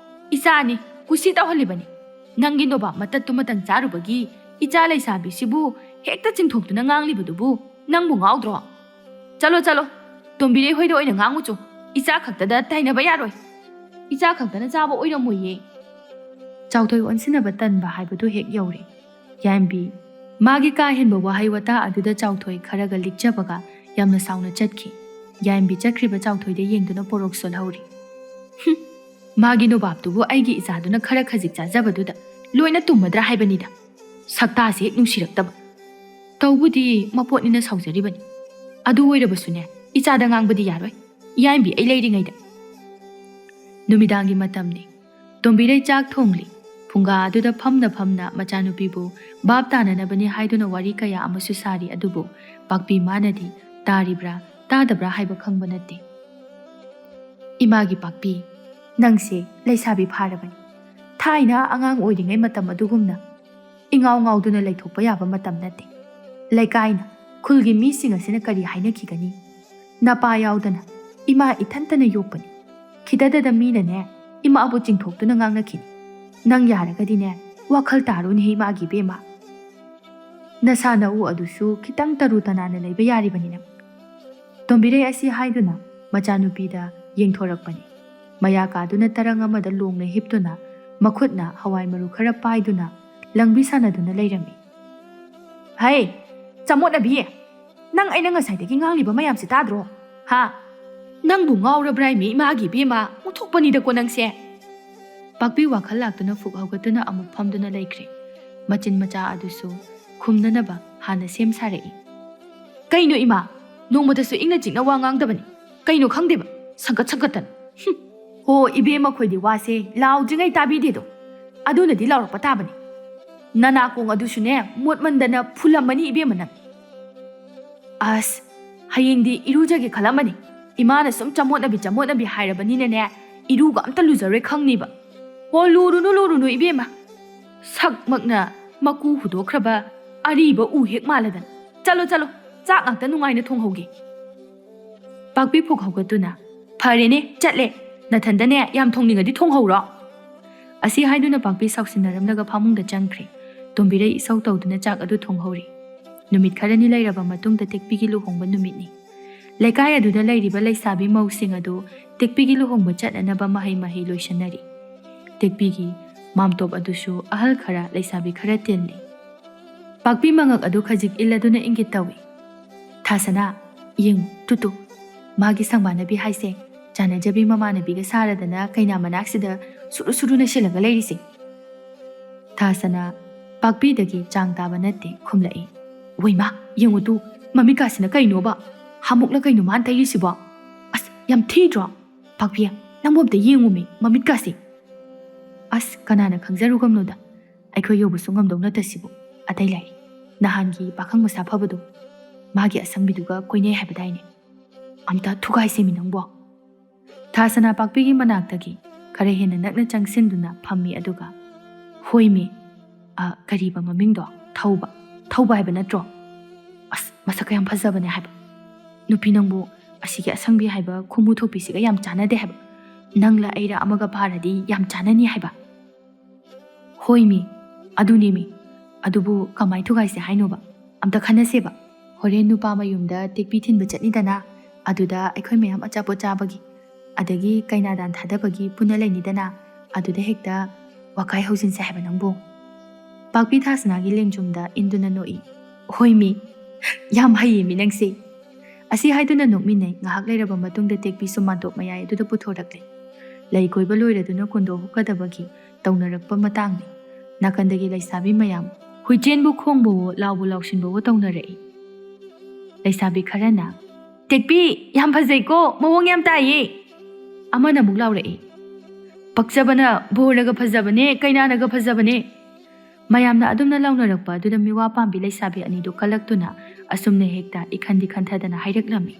ꯏꯆꯥꯅꯤ, ꯀꯨꯁꯤ ꯇꯧꯍꯜꯂꯤꯕꯅꯤ꯫ ꯅꯪꯒꯤ ꯅꯣꯕꯥꯞ ꯃꯇꯠꯇꯨꯃꯇꯪ ꯆꯥꯔꯨꯕꯒꯤ ꯏꯆꯥ ꯂꯩꯁꯥꯕꯤꯁꯤꯕꯨ ꯍꯦꯛꯇ ꯆꯤꯡꯊꯣꯛꯇꯨꯅ ꯉꯥꯡꯂꯤꯕꯗꯨꯕꯨ ꯅꯪꯕꯨ ꯉꯥꯎꯗ꯭ꯔꯣ? ꯆꯠꯂꯣ, ꯆꯠꯂꯣ, ꯇꯣꯝꯕꯤꯔꯩ ꯍꯣꯏꯗ ꯑꯣꯏꯅ ꯉꯥꯡꯉꯨꯆꯣ꯫ ꯏꯆꯥ ꯈꯛꯇꯗ ꯇꯥꯏꯅꯕ ꯌꯥꯔꯣꯏ꯫ ꯏꯆꯥ ꯈꯛꯇꯅ ꯆꯥꯕ ꯑꯣꯏꯔꯝꯃꯣꯏꯌꯦ꯫ ꯆꯥꯎꯊꯣꯏ ꯑꯣꯟꯁꯤꯟꯅꯕ ꯇꯟꯕ ꯍꯥꯏꯕꯗꯨ ꯍꯦꯛ ꯌꯧꯔꯦ꯫ ꯌꯥꯏꯝꯕꯤ, ꯃꯥꯒꯤ ꯀꯥ ꯍꯦꯟꯕ ꯋꯥꯍꯩ ꯋꯥꯇꯥ ꯑꯗꯨꯗ ꯆꯥꯎꯊꯣꯏ ꯈꯔꯒ ꯂꯤꯛꯆꯕꯒ ꯌꯥꯝꯅ ꯁꯥꯎꯅ ꯆꯠꯈꯤ꯫ ꯌꯥꯏꯝꯕꯤ ꯆꯠꯈ꯭ꯔꯤꯕ ꯆꯥꯎꯊꯣꯏꯗ ꯌꯦꯡꯗꯨꯅ ꯄꯣꯔꯣꯛ ꯁꯣꯜꯍꯧꯔꯤ꯫ "ꯍꯨꯝ, ꯃꯥꯒꯤ ꯅꯣꯕꯥꯞꯇꯨꯕꯨ ꯑꯩꯒꯤ ꯏꯆꯥꯗꯨꯅ ꯈꯔ ꯈꯖꯤꯛ ꯆꯥꯖꯕꯗꯨꯗ ꯂꯣꯏꯅ ꯇꯨꯝꯃꯗ꯭ꯔꯥ ꯍꯥꯏꯕꯅꯤꯗ꯫ ꯁꯛꯇꯥꯁꯦ ꯍꯦꯛ ꯅꯨꯡꯁꯤꯔꯛꯇꯕ꯫ ꯇꯧꯕꯨꯗꯤ ꯃꯄꯣꯠꯅꯤꯅ ꯁꯥꯎꯖꯔꯤꯕꯅꯤ꯫ ꯑꯗꯨ ꯑꯣꯏꯔꯕꯁꯨꯅꯦ, ꯏꯆꯥꯗ ꯉꯥꯡꯕꯗꯤ ꯌꯥꯔꯣꯏ꯫ ꯌꯥꯏꯝꯕꯤ ꯑꯩ ꯂꯩꯔꯤꯉꯩꯗ꯫" ꯅꯨꯃꯤꯗꯥꯡꯒꯤ ꯃꯇꯝꯅꯤ꯫ ꯇꯣꯝꯕꯤꯔꯩ ꯆꯥꯛ ꯊꯣꯡꯂꯤ꯫ ꯐꯨꯡꯒꯥ ꯑꯗꯨꯗ ꯐꯝꯅ ꯐꯝꯅ ꯃꯆꯥꯅꯨꯄꯤꯕꯨ ꯚꯥꯞ ꯇꯥꯅꯅꯕꯅꯤ ꯍꯥꯏꯗꯨꯅ ꯋꯥꯔꯤ ꯀꯌꯥ ꯑꯃꯁꯨ ꯁꯥꯔꯤ, ꯑꯗꯨꯕꯨ ꯄꯥꯛꯄꯤ ꯃꯥꯅꯗꯤ ꯇꯥꯔꯤꯕ꯭ꯔꯥ ꯇꯥꯗꯕ꯭ꯔꯥ ꯍꯥꯏꯕ ꯈꯪꯕ ꯅꯠꯇꯦ꯫ "ꯏꯃꯥꯒꯤ ꯄꯥꯛꯄꯤ, ꯅꯪꯁꯦ ꯂꯩꯁꯥꯕꯤ ꯐꯥꯔꯕꯅꯤ꯫ ꯊꯥꯏꯅ ꯑꯉꯥꯡ ꯑꯣꯏꯔꯤꯉꯩ ꯃꯇꯝ ꯑꯗꯨꯒꯨꯝꯅ ꯏꯉꯥꯎ ꯉꯥꯎꯗꯨꯅ ꯂꯩꯊꯣꯛꯄ ꯌꯥꯕ ꯃꯇꯝ ꯅꯠꯇꯦ꯫ ꯂꯩꯀꯥꯏꯅ, ꯈꯨꯜꯒꯤ ꯃꯤꯁꯤꯡ ꯑꯁꯤꯅ ꯀꯔꯤ ꯍꯥꯏꯅꯈꯤꯒꯅꯤ? ꯅꯄꯥ ꯌꯥꯎꯗꯅ ꯏꯃꯥ ꯏꯊꯟꯇꯅ ꯌꯣꯛꯄꯅꯤ꯫ ꯈꯤꯇꯗꯗ ꯃꯤꯅꯅꯦ, ꯏꯃꯥꯕꯨ ꯆꯤꯡꯊꯣꯛꯇꯨꯅ ꯉꯥꯡꯅꯈꯤꯅꯤ꯫ ꯅꯪ ꯌꯥꯔꯒꯗꯤꯅꯦ, ꯋꯥꯈꯜ ꯇꯥꯔꯣꯅꯦꯍꯦ ꯏꯃꯥꯒꯤ ꯏꯕꯦꯝꯃ꯫ ꯅꯁꯥ ꯅꯎ ꯑꯗꯨꯁꯨ ꯈꯤꯇꯪ ꯇꯔꯨ ꯇꯅꯥꯟꯅ ꯂꯩꯕ ꯌꯥꯔꯤꯕꯅꯤ ꯅꯪ꯫" ꯇꯣꯝꯕꯤꯔꯩ ꯑꯁꯤ ꯍꯥꯏꯗꯨꯅ ꯃꯆꯥꯅꯨꯄꯤꯗ ꯌꯦꯡꯊꯣꯔꯛꯄꯅꯤ꯫ ꯃꯌꯥ ꯀꯥꯗꯨꯅ ꯇꯔꯪ ꯑꯃꯗ ꯂꯣꯡꯅ ꯍꯤꯞꯇꯨꯅ, ꯃꯈꯨꯠꯅ ꯍꯋꯥꯏ ꯃꯔꯨ ꯈꯔ ꯄꯥꯏꯗꯨꯅ ꯂꯪꯕꯤ ꯁꯥꯟꯅꯗꯨꯅ ꯂꯩꯔꯝꯃꯤ꯫ "ꯍꯩ, ꯆꯃꯣꯠꯅꯕꯤ! ꯅꯪ ꯑꯩꯅ ꯉꯁꯥꯏꯗꯒꯤ ꯉꯥꯡꯂꯤꯕ ꯃꯌꯥꯝꯁꯦ ꯇꯥꯗ꯭ꯔꯣ? ꯍꯥ? ꯅꯪꯕꯨ ꯉꯥꯎꯔꯕ꯭ꯔꯥ ꯏꯃꯤ ꯏꯃꯥꯒꯤ ꯏꯕꯦꯝꯃ? ꯃꯨꯊꯣꯛꯄꯅꯤꯗꯀꯣ ꯅꯪꯁꯦ!" ꯄꯥꯛꯄꯤ ꯋꯥꯈꯜ ꯂꯥꯛꯇꯨꯅ ꯐꯨꯛ ꯍꯧꯒꯠꯇꯨꯅ ꯑꯃꯨꯛ ꯐꯝꯗꯨꯅ ꯂꯩꯈ꯭ꯔꯦ꯫ ꯃꯆꯤꯟ ꯃꯆꯥ ꯑꯗꯨꯁꯨ ꯈꯨꯝꯅꯅꯕ ꯍꯥꯟꯅ ꯁꯦꯝ ꯁꯥꯔꯛꯏ꯫ "ꯀꯩꯅꯣ ꯏꯃꯥ? ꯅꯣꯡꯃꯇꯁꯨ ꯏꯪꯅ ꯆꯤꯛꯅ ꯋꯥ ꯉꯥꯡꯗꯕꯅꯤ꯫ ꯀꯩꯅꯣ ꯈꯪꯗꯦꯕ, ꯁꯪꯒꯠ ꯁꯪꯒꯠꯇꯅ꯫ ꯍꯨꯝ! ꯍꯣ, ꯏꯕꯦꯝꯃ ꯈꯣꯏꯗꯤ ꯋꯥꯁꯦ ꯂꯥꯎꯗ꯭ꯔꯤꯉꯩ ꯇꯥꯕꯤꯗꯦꯗꯣ꯫ ꯑꯗꯨꯅꯗꯤ ꯂꯥꯎꯔꯛꯄ ꯇꯥꯕꯅꯤ꯫ ꯅꯅꯥꯀꯣꯡ ꯑꯗꯨꯁꯨꯅꯦ ꯃꯣꯠꯃꯟꯗꯅ ꯐꯨꯜꯂꯝꯃꯅꯤ ꯏꯕꯦꯝꯃ ꯅꯪ꯫" ꯑꯁ, ꯍꯌꯦꯡꯗꯤ ꯏꯔꯨꯖꯒꯦ ꯈꯜꯂꯝꯕꯅꯤ꯫ ꯏꯃꯥꯅ ꯁꯨꯝ ꯆꯃꯣꯠꯅꯕꯤ ꯆꯃꯣꯠꯅꯕꯤ ꯍꯥꯏꯔꯕꯅꯤꯅꯅꯦ, ꯏꯔꯨꯒ ꯑꯝꯇ ꯂꯨꯖꯔꯣꯏ ꯈꯪꯅꯤꯕ꯫ ꯍꯣ, ꯂꯨꯔꯨꯅꯨ, ꯂꯨꯔꯨꯅꯨ ꯏꯕꯦꯝꯃ꯫ ꯁꯛꯃꯛꯅ ꯃꯀꯨ ꯍꯨꯗꯣꯛꯈ꯭ꯔꯕ ꯑꯔꯤꯕ ꯎ ꯍꯦꯛ ꯃꯥꯜꯂꯗꯅ꯫ ꯆꯠꯂꯣ, ꯆꯠꯂꯣ, ꯆꯥꯛ ꯉꯥꯛꯇ ꯅꯨꯡꯉꯥꯏꯅ ꯊꯣꯡꯍꯧꯒꯦ꯫ ꯄꯥꯛꯄꯤ ꯐꯨꯛ ꯍꯧꯒꯠꯇꯨꯅ, "ꯐꯔꯦꯅꯦ, ꯆꯠꯂꯦ꯫ ꯅꯊꯟꯗꯅꯦ ꯌꯥꯝ ꯊꯣꯡꯅꯤꯡꯉꯗꯤ ꯊꯣꯡꯍꯧꯔꯣ꯫" ꯑꯁꯤ ꯍꯥꯏꯗꯨꯅ ꯄꯥꯛꯄꯤ ꯁꯥꯎꯁꯤꯟꯅꯔꯝꯂꯒ ꯐꯃꯨꯡꯗ ꯆꯪꯈ꯭ꯔꯦ꯫ ꯇꯣꯝꯕꯤꯔꯩ ꯏꯁꯧ ꯇꯧꯗꯨꯅ ꯆꯥꯛ ꯑꯗꯨ ꯊꯣꯡꯍꯧꯔꯤ꯫ ꯅꯨꯃꯤꯠ ꯈꯔꯅꯤ ꯂꯩꯔꯕ ꯃꯇꯨꯡꯗ ꯇꯦꯛꯄꯤꯒꯤ ꯂꯨꯍꯣꯡꯕ ꯅꯨꯃꯤꯠꯅꯤ꯫ ꯂꯩꯀꯥꯏ ꯑꯗꯨꯗ ꯂꯩꯔꯤꯕ ꯂꯩꯁꯥꯕꯤ ꯃꯧꯁꯤꯡ ꯑꯗꯨ ꯇꯦꯛꯄꯤꯒꯤ ꯂꯨꯍꯣꯡꯕ ꯆꯠꯅꯅꯕ ꯃꯍꯩ ꯃꯍꯩ ꯂꯣꯏꯁꯟꯅꯔꯤ꯫ ꯇꯦꯛꯄꯤꯒꯤ ꯃꯥꯝꯇꯣꯞ ꯑꯗꯨꯁꯨ ꯑꯍꯜ ꯈꯔ, ꯂꯩꯁꯥꯕꯤ ꯈꯔ ꯇꯤꯜꯂꯤ꯫ ꯄꯥꯛꯄꯤ ꯃꯉꯛ ꯑꯗꯨ ꯈꯖꯤꯛ ꯏꯜꯂꯗꯨꯅ ꯏꯪꯒꯤꯠ ꯇꯧꯏ꯫ "ꯊꯥꯁꯅꯥ, ꯌꯦꯡꯉꯨ, ꯇꯨ ꯇꯨ, ꯃꯥꯒꯤ ꯁꯪꯕꯥꯅꯕꯤ ꯍꯥꯏꯁꯦ, ꯆꯥꯟꯅꯖꯕꯤ ꯃꯃꯥꯟꯅꯕꯤꯒ ꯁꯥꯔꯗꯅ ꯀꯩꯅꯥ ꯃꯅꯥꯛꯁꯤꯗ ꯁꯨꯔꯨ ꯁꯨꯔꯨ ꯅꯩꯁꯤꯜꯂꯒ ꯂꯩꯔꯤꯁꯦ꯫" ꯊꯥꯁꯅꯥ ꯄꯥꯛꯄꯤꯗꯒꯤ ꯆꯥꯡ ꯇꯥꯕ ꯅꯠꯇꯦ ꯈꯨꯝꯂꯛꯏ꯫ "ꯋꯩꯃꯥ, ꯌꯦꯡꯉꯨ ꯇꯨ, ꯃꯃꯤꯠꯀꯥꯁꯤꯅ ꯀꯩꯅꯣꯕ? ꯍꯥꯃꯨꯛꯂ ꯀꯩꯅꯣ ꯃꯥꯅ ꯇꯩꯔꯤꯁꯤꯕꯣ? ꯑꯁ, ꯌꯥꯝ ꯊꯤꯗ꯭ꯔꯣ? ꯄꯥꯛꯄꯤ, ꯅꯪꯕꯨ ꯑꯝꯇ ꯌꯦꯡꯉꯨꯃꯤ, ꯃꯃꯤꯠꯀꯥꯁꯦ꯫" "ꯑꯁ, ꯀꯅꯥꯅ ꯈꯪꯖꯔꯨꯒꯝꯅꯣꯗ, ꯑꯩꯈꯣꯏ ꯌꯧꯕꯁꯨ ꯉꯝꯗꯧ ꯅꯠꯇꯁꯤꯕꯨ꯫ ꯑꯇꯩ ꯂꯥꯏꯔꯤ, ꯅꯍꯥꯟꯒꯤ ꯄꯥꯈꯪ ꯃꯁꯥ ꯐꯕꯗꯣ, ꯃꯥꯒꯤ ꯑꯁꯪꯕꯤꯗꯨꯒ ꯀꯣꯏꯅꯩ ꯍꯥꯏꯕꯗꯥꯏꯅꯦ? ꯑꯝꯇ ꯊꯨꯒꯥꯏꯁꯦꯃꯤ ꯅꯪꯕꯣ꯫" ꯊꯥꯁꯅꯥ ꯄꯥꯛꯄꯤꯒꯤ ꯃꯅꯥꯛꯇꯒꯤ ꯈꯔ ꯍꯦꯟꯅ ꯅꯛꯅ ꯆꯪꯁꯤꯟꯗꯨꯅ ꯐꯝꯃꯤ, ꯑꯗꯨꯒ, "ꯍꯣꯏꯃꯤ, ꯑ, ꯀꯔꯤꯕ ꯃꯃꯤꯡꯗꯣ? ꯊꯧꯕ, ꯊꯧꯕ ꯍꯥꯏꯕ ꯅꯠꯇ꯭ꯔꯣ? ꯑꯁ, ꯃꯁꯛꯀ ꯌꯥꯝ ꯐꯖꯕꯅꯦ ꯍꯥꯏꯕ꯫ ꯅꯨꯄꯤ ꯅꯪꯕꯨ ꯑꯁꯤꯒꯤ ꯑꯁꯪꯕꯤ ꯍꯥꯏꯕ ꯈꯨꯃꯨ ꯊꯣꯛꯄꯤꯁꯤꯒ ꯌꯥꯝ ꯆꯥꯟꯅꯗꯦ ꯍꯥꯏꯕ꯫ ꯅꯪꯂ ꯑꯩꯔ ꯑꯃꯒ ꯄꯥꯔꯗꯤ ꯌꯥꯝ ꯆꯥꯟꯅꯅꯤ ꯍꯥꯏꯕ꯫" "ꯍꯣꯏꯃꯤ, ꯑꯗꯨꯅꯦꯃꯤ꯫ ꯑꯗꯨꯕꯨ ꯀꯃꯥꯏ ꯊꯨꯒꯥꯏꯁꯦ ꯍꯥꯏꯅꯣꯕ? ꯑꯝꯇ ꯈꯟꯅꯁꯦꯕ꯫ ꯍꯣꯔꯦꯟ ꯅꯨꯄꯥ ꯃꯌꯨꯝꯗ ꯇꯦꯛꯄꯤ ꯊꯤꯟꯕ ꯆꯠꯅꯤꯗꯅ, ꯑꯗꯨꯗ ꯑꯩꯈꯣꯏ ꯃꯌꯥꯝ ꯑꯆꯥꯄꯣꯠ ꯆꯥꯕꯒꯤ, ꯑꯗꯒꯤ ꯀꯩꯅꯥꯗꯥꯟ ꯊꯥꯗꯕꯒꯤ ꯄꯨꯟꯅ ꯂꯩꯅꯤꯗꯅ, ꯑꯗꯨꯗ ꯍꯦꯛꯇ ꯋꯥꯀꯥꯏ ꯍꯧꯖꯤꯟꯁꯦ ꯍꯥꯏꯕ ꯅꯪꯕꯨ꯫" ꯄꯥꯛꯄꯤ ꯊꯥꯁꯅꯥꯒꯤ ꯂꯦꯡꯖꯨꯝꯗ ꯏꯟꯗꯨꯅ ꯅꯣꯛꯏ꯫ "ꯍꯣꯏꯃꯤ, ꯌꯥꯝ ꯍꯩꯌꯦꯃꯤ ꯅꯪꯁꯦ꯫" ꯑꯁꯤ ꯍꯥꯏꯗꯨꯅ ꯅꯣꯛꯃꯤꯟꯅꯩ꯫ ꯉꯥꯏꯍꯥꯛ ꯂꯩꯔꯕ ꯃꯇꯨꯡꯗ ꯇꯦꯛꯄꯤꯁꯨ ꯃꯥꯟꯇꯣꯞ ꯃꯌꯥꯏ ꯑꯗꯨꯗ ꯄꯨꯊꯣꯔꯛꯂꯦ꯫ ꯂꯩ ꯀꯣꯏꯕ ꯂꯣꯏꯔꯗꯨꯅ ꯀꯨꯟꯗꯣ ꯍꯨꯛꯀꯗꯕꯒꯤ ꯇꯧꯅꯔꯛꯄ ꯃꯇꯥꯡꯅꯤ꯫ ꯅꯥꯀꯟꯗꯒꯤ ꯂꯩꯁꯥꯕꯤ ꯃꯌꯥꯝ ꯍꯨꯏꯆꯦꯟꯕꯨ ꯈꯣꯡꯕꯋꯣ, ꯂꯥꯎꯕꯨ ꯂꯥꯎꯁꯤꯟꯕꯋꯣ ꯇꯧꯅꯔꯛꯏ꯫ ꯂꯩꯁꯥꯕꯤ ꯈꯔꯅ, "ꯇꯦꯛꯄꯤ, ꯌꯥꯝ ꯐꯖꯩꯀꯣ, ꯃꯑꯣꯡ ꯌꯥꯝ ꯇꯥꯏꯌꯦ!" ꯑꯃꯅ ꯑꯃꯨꯛ ꯂꯥꯎꯔꯛꯏ, "ꯄꯛꯆꯕꯅ ꯕꯣꯔꯅꯒ ꯐꯖꯕꯅꯦ, ꯀꯩꯅꯥꯅꯒ ꯐꯖꯕꯅꯦ!" ꯃꯌꯥꯝꯅ ꯑꯗꯨꯝꯅ ꯂꯥꯎꯅꯔꯛꯄ ꯑꯗꯨꯗ ꯃꯤꯋꯥ ꯄꯥꯝꯕꯤ ꯂꯩꯁꯥꯕꯤ ꯑꯅꯤꯗꯨ ꯀꯜꯂꯛꯇꯨꯅ ꯑꯁꯨꯝꯅ ꯍꯦꯛꯇ ꯏꯈꯟꯗꯤ ꯈꯟꯊꯗꯅ ꯍꯥꯏꯔꯛꯂꯝꯃꯤ,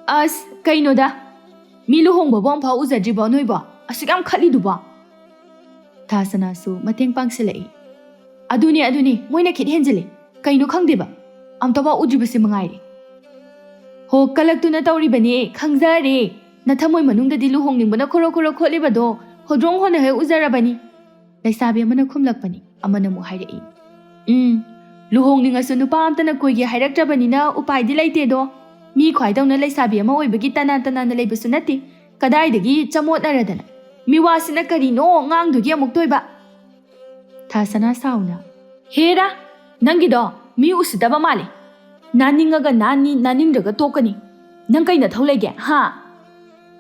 "ꯑꯁ, ꯀꯩꯅꯣꯗ, ꯃꯤ ꯂꯨꯍꯣꯡꯕꯕꯨ ꯑꯝꯐꯥꯎ ꯎꯖꯗ꯭ꯔꯤꯕꯣ ꯅꯣꯏꯕꯣ? ꯑꯁꯨꯛ ꯌꯥꯝ ꯈꯠꯂꯤꯗꯨꯕꯣ? ꯊꯥꯁꯅꯥꯁꯨ ꯃꯇꯦꯡ ꯄꯥꯡꯁꯤꯜꯂꯛꯏ꯫ ꯑꯗꯨꯅꯦ, ꯑꯗꯨꯅꯦ, ꯃꯣꯏꯅ ꯈꯤꯠ ꯍꯦꯟꯖꯤꯜꯂꯤ꯫ ꯀꯩꯅꯣ ꯈꯪꯗꯦꯕ? ꯑꯝꯇꯐꯥꯎ ꯎꯗ꯭ꯔꯤꯕꯁꯤ ꯃꯉꯥꯏꯔꯦ꯫ ꯍꯣ, ꯀꯂꯛꯇꯨꯅ ꯇꯧꯔꯤꯕꯅꯦ, ꯈꯪꯖꯔꯦ꯫ ꯅꯊꯃꯣꯏ ꯃꯅꯨꯡꯗꯗꯤ ꯂꯨꯍꯣꯡꯅꯤꯡꯕꯅ ꯈꯣꯔꯣ ꯈꯣꯔꯣ ꯈꯣꯠꯂꯤꯕꯗꯣ ꯍꯣꯗ꯭ꯔꯣꯡ ꯍꯣꯟꯅ ꯍꯦꯛ ꯎꯖꯔꯕꯅꯤ꯫ ꯂꯩꯁꯥꯕꯤ ꯑꯃꯅ ꯈꯨꯝꯂꯛꯄꯅꯤ, ꯑꯃꯅ ꯑꯃꯨꯛ ꯍꯥꯏꯔꯛꯏ, "ꯎꯝ, ꯂꯨꯍꯣꯡꯅꯤꯡꯉꯁꯨ ꯅꯨꯄꯥ ꯑꯝꯇꯅ ꯀꯣꯏꯒꯦ ꯍꯥꯏꯔꯛꯇ꯭ꯔꯕꯅꯤꯅ ꯎꯄꯥꯏꯗꯤ ꯂꯩꯇꯦꯗꯣ꯫ ꯃꯤ ꯈ꯭ꯋꯥꯏꯗꯧꯅ ꯂꯩꯁꯥꯕꯤ ꯑꯃ ꯑꯣꯏꯕꯒꯤ ꯇꯅꯥ ꯇꯅꯥꯅ ꯂꯩꯕꯁꯨ ꯅꯠꯇꯦ꯫ ꯀꯗꯥꯏꯗꯒꯤ ꯆꯃꯣꯠꯅꯔꯗꯅ꯫ ꯃꯤꯋꯥꯁꯤꯅ ꯀꯔꯤꯅꯣ ꯉꯥꯡꯗꯨꯒꯤ ꯑꯃꯨꯛ ꯇꯣꯏꯕ?" ꯊꯥꯁꯅꯥ ꯁꯥꯎꯅ, "ꯍꯦꯔꯥ, ꯅꯪꯒꯤꯗꯣ ꯃꯤ ꯎꯁꯤꯠꯇꯕ ꯃꯥꯜꯂꯦ꯫ ꯅꯥꯅꯤꯡꯉꯒ ꯅꯥꯅꯤ, ꯅꯥꯅꯤꯡꯗ꯭ꯔꯒ ꯇꯣꯛꯀꯅꯤ꯫ ꯅꯪ ꯀꯩ ꯅꯊꯧ ꯂꯩꯒꯦ, ꯍꯥ?"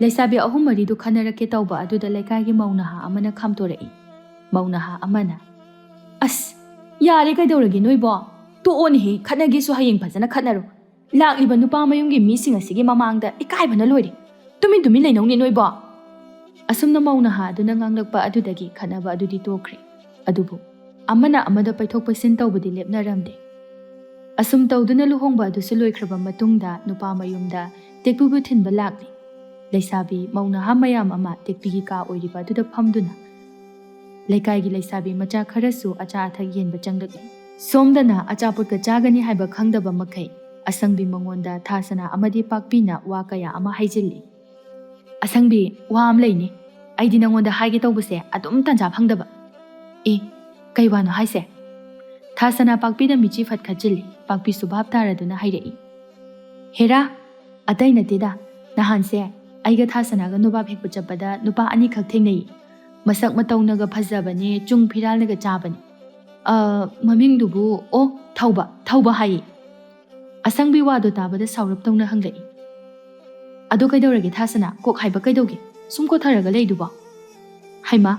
ꯂꯩꯁꯥꯕꯤ ꯑꯍꯨꯝ ꯃꯔꯤꯗꯨ ꯈꯟꯅꯔꯛꯀꯦ ꯇꯧꯕ ꯑꯗꯨꯗ ꯂꯩꯀꯥꯏꯒꯤ ꯃꯧ ꯅꯍꯥ ꯑꯃꯅ ꯈꯥꯝꯇꯣꯔꯛꯏ꯫ ꯃꯧ ꯅꯍꯥ ꯑꯃꯅ, "ꯑꯁ, ꯌꯥꯔꯦ, ꯀꯩꯗꯧꯔꯒꯦ ꯅꯣꯏꯕꯣ? ꯇꯣꯛꯑꯣꯅꯦꯍꯦ, ꯈꯠꯅꯒꯦꯁꯨ ꯍꯌꯦꯡ ꯐꯖꯅ ꯈꯠꯅꯔꯣ꯫ ꯂꯥꯛꯂꯤꯕ ꯅꯨꯄꯥ ꯃꯌꯨꯝꯒꯤ ꯃꯤꯁꯤꯡ ꯑꯁꯤꯒꯤ ꯃꯃꯥꯡꯗ ꯏꯀꯥꯏꯕꯅ ꯂꯣꯏꯔꯦ꯫ ꯇꯨꯃꯤꯟ ꯇꯨꯃꯤꯟ ꯂꯩꯅꯧꯅꯦ ꯅꯣꯏꯕꯣ꯫" ꯑꯁꯨꯝꯅ ꯃꯧ ꯅꯍꯥ ꯑꯗꯨꯅ ꯉꯥꯡꯂꯛꯄ ꯑꯗꯨꯗꯒꯤ ꯈꯠꯅꯕ ꯑꯗꯨꯗꯤ ꯇꯣꯛꯈ꯭ꯔꯦ꯫ ꯑꯗꯨꯕꯨ ꯑꯃꯅ ꯑꯃꯗ ꯄꯩꯊꯣꯛ ꯄꯩꯁꯤꯟ ꯇꯧꯕꯗꯤ ꯂꯦꯞꯅꯔꯝꯗꯦ꯫ ꯑꯁꯨꯝ ꯇꯧꯗꯨꯅ ꯂꯨꯍꯣꯡꯕ ꯑꯗꯨꯁꯨ ꯂꯣꯏꯈ꯭ꯔꯕ ꯃꯇꯨꯡꯗ ꯅꯨꯄꯥ ꯃꯌꯨꯝꯗ ꯇꯦꯛꯄꯤꯕꯨ ꯊꯤꯟꯕ ꯂꯥꯛꯂꯤ꯫ ꯂꯩꯁꯥꯕꯤ ꯃꯧ ꯅꯍꯥ ꯃꯌꯥꯝ ꯑꯃ ꯇꯦꯛꯄꯤꯒꯤ ꯀꯥ ꯑꯣꯏꯔꯤꯕ ꯑꯗꯨꯗ ꯐꯝꯗꯨꯅ ꯂꯩꯀꯥꯏꯒꯤ ꯂꯩꯁꯥꯕꯤ ꯃꯆꯥ ꯈꯔꯁꯨ ꯑꯆꯥ ꯑꯊꯛ ꯌꯦꯟꯕ ꯆꯪꯂꯛꯂꯤ꯫ ꯁꯣꯝꯗꯅ ꯑꯆꯥꯄꯣꯠꯀ ꯆꯥꯒꯅꯤ ꯍꯥꯏꯕ ꯈꯪꯗꯕ ꯃꯈꯩ ꯑꯁꯪꯕꯤ ꯃꯉꯣꯟꯗ ꯊꯥꯁꯅꯥ ꯑꯃꯗꯤ ꯄꯥꯛꯄꯤꯅ ꯋꯥ ꯀꯌꯥ ꯑꯃ ꯍꯥꯏꯖꯤꯜꯂꯤ꯫ "ꯑꯁꯪꯕꯤ, ꯋꯥ ꯑꯃ ꯂꯩꯅꯦ꯫ ꯑꯩꯗꯤ ꯅꯉꯣꯟꯗ ꯍꯥꯏꯒꯦ ꯇꯧꯕꯁꯦ ꯑꯗꯨꯝ ꯇꯟꯖꯥ ꯐꯪꯗꯕ꯫" "ꯑꯦ, ꯀꯩ ꯋꯥꯅꯣ ꯍꯥꯏꯁꯦ?" ꯊꯥꯁꯅꯥ ꯄꯥꯛꯄꯤꯗ ꯃꯤꯆꯤ ꯐꯠ ꯈꯠꯆꯤꯜꯂꯤ꯫ ꯄꯥꯛꯄꯤꯁꯨ ꯚꯥꯞ ꯇꯥꯔꯗꯨꯅ ꯍꯥꯏꯔꯛꯏ, "ꯍꯦꯔꯥ, ꯑꯇꯩ ꯅꯠꯇꯦꯗ, ꯅꯍꯥꯟꯁꯦ ꯑꯩꯒ ꯊꯥꯁꯅꯥꯒ ꯅꯣꯕꯥꯞ ꯍꯦꯛꯄ ꯆꯠꯄꯗ ꯅꯨꯄꯥ ꯑꯅꯤꯈꯛ ꯊꯦꯡꯅꯩ꯫ ꯃꯁꯛ ꯃꯇꯧꯅꯒ ꯐꯖꯕꯅꯦ, ꯆꯨꯡ ꯐꯤꯔꯥꯜꯅꯒ ꯆꯥꯕꯅꯦ꯫ ꯑ, ꯃꯃꯤꯡꯗꯨꯕꯨ, ꯑꯣ, ꯊꯧꯕ, ꯊꯧꯕ ꯍꯥꯏꯌꯦ꯫" ꯑꯁꯪꯕꯤ ꯋꯥꯗꯣ ꯇꯥꯕꯗ ꯁꯥꯎꯔꯞ ꯇꯧꯅ ꯍꯪꯂꯛꯏ, "ꯑꯗꯣ ꯀꯩꯗꯧꯔꯒꯦ ꯊꯥꯁꯅꯥ? ꯀꯣꯛ ꯍꯥꯏꯕ ꯀꯩꯗꯧꯒꯦ? ꯁꯨꯝ ꯀꯣꯊꯔꯒ ꯂꯩꯗꯨꯕꯣ?" "ꯍꯩꯃꯥ,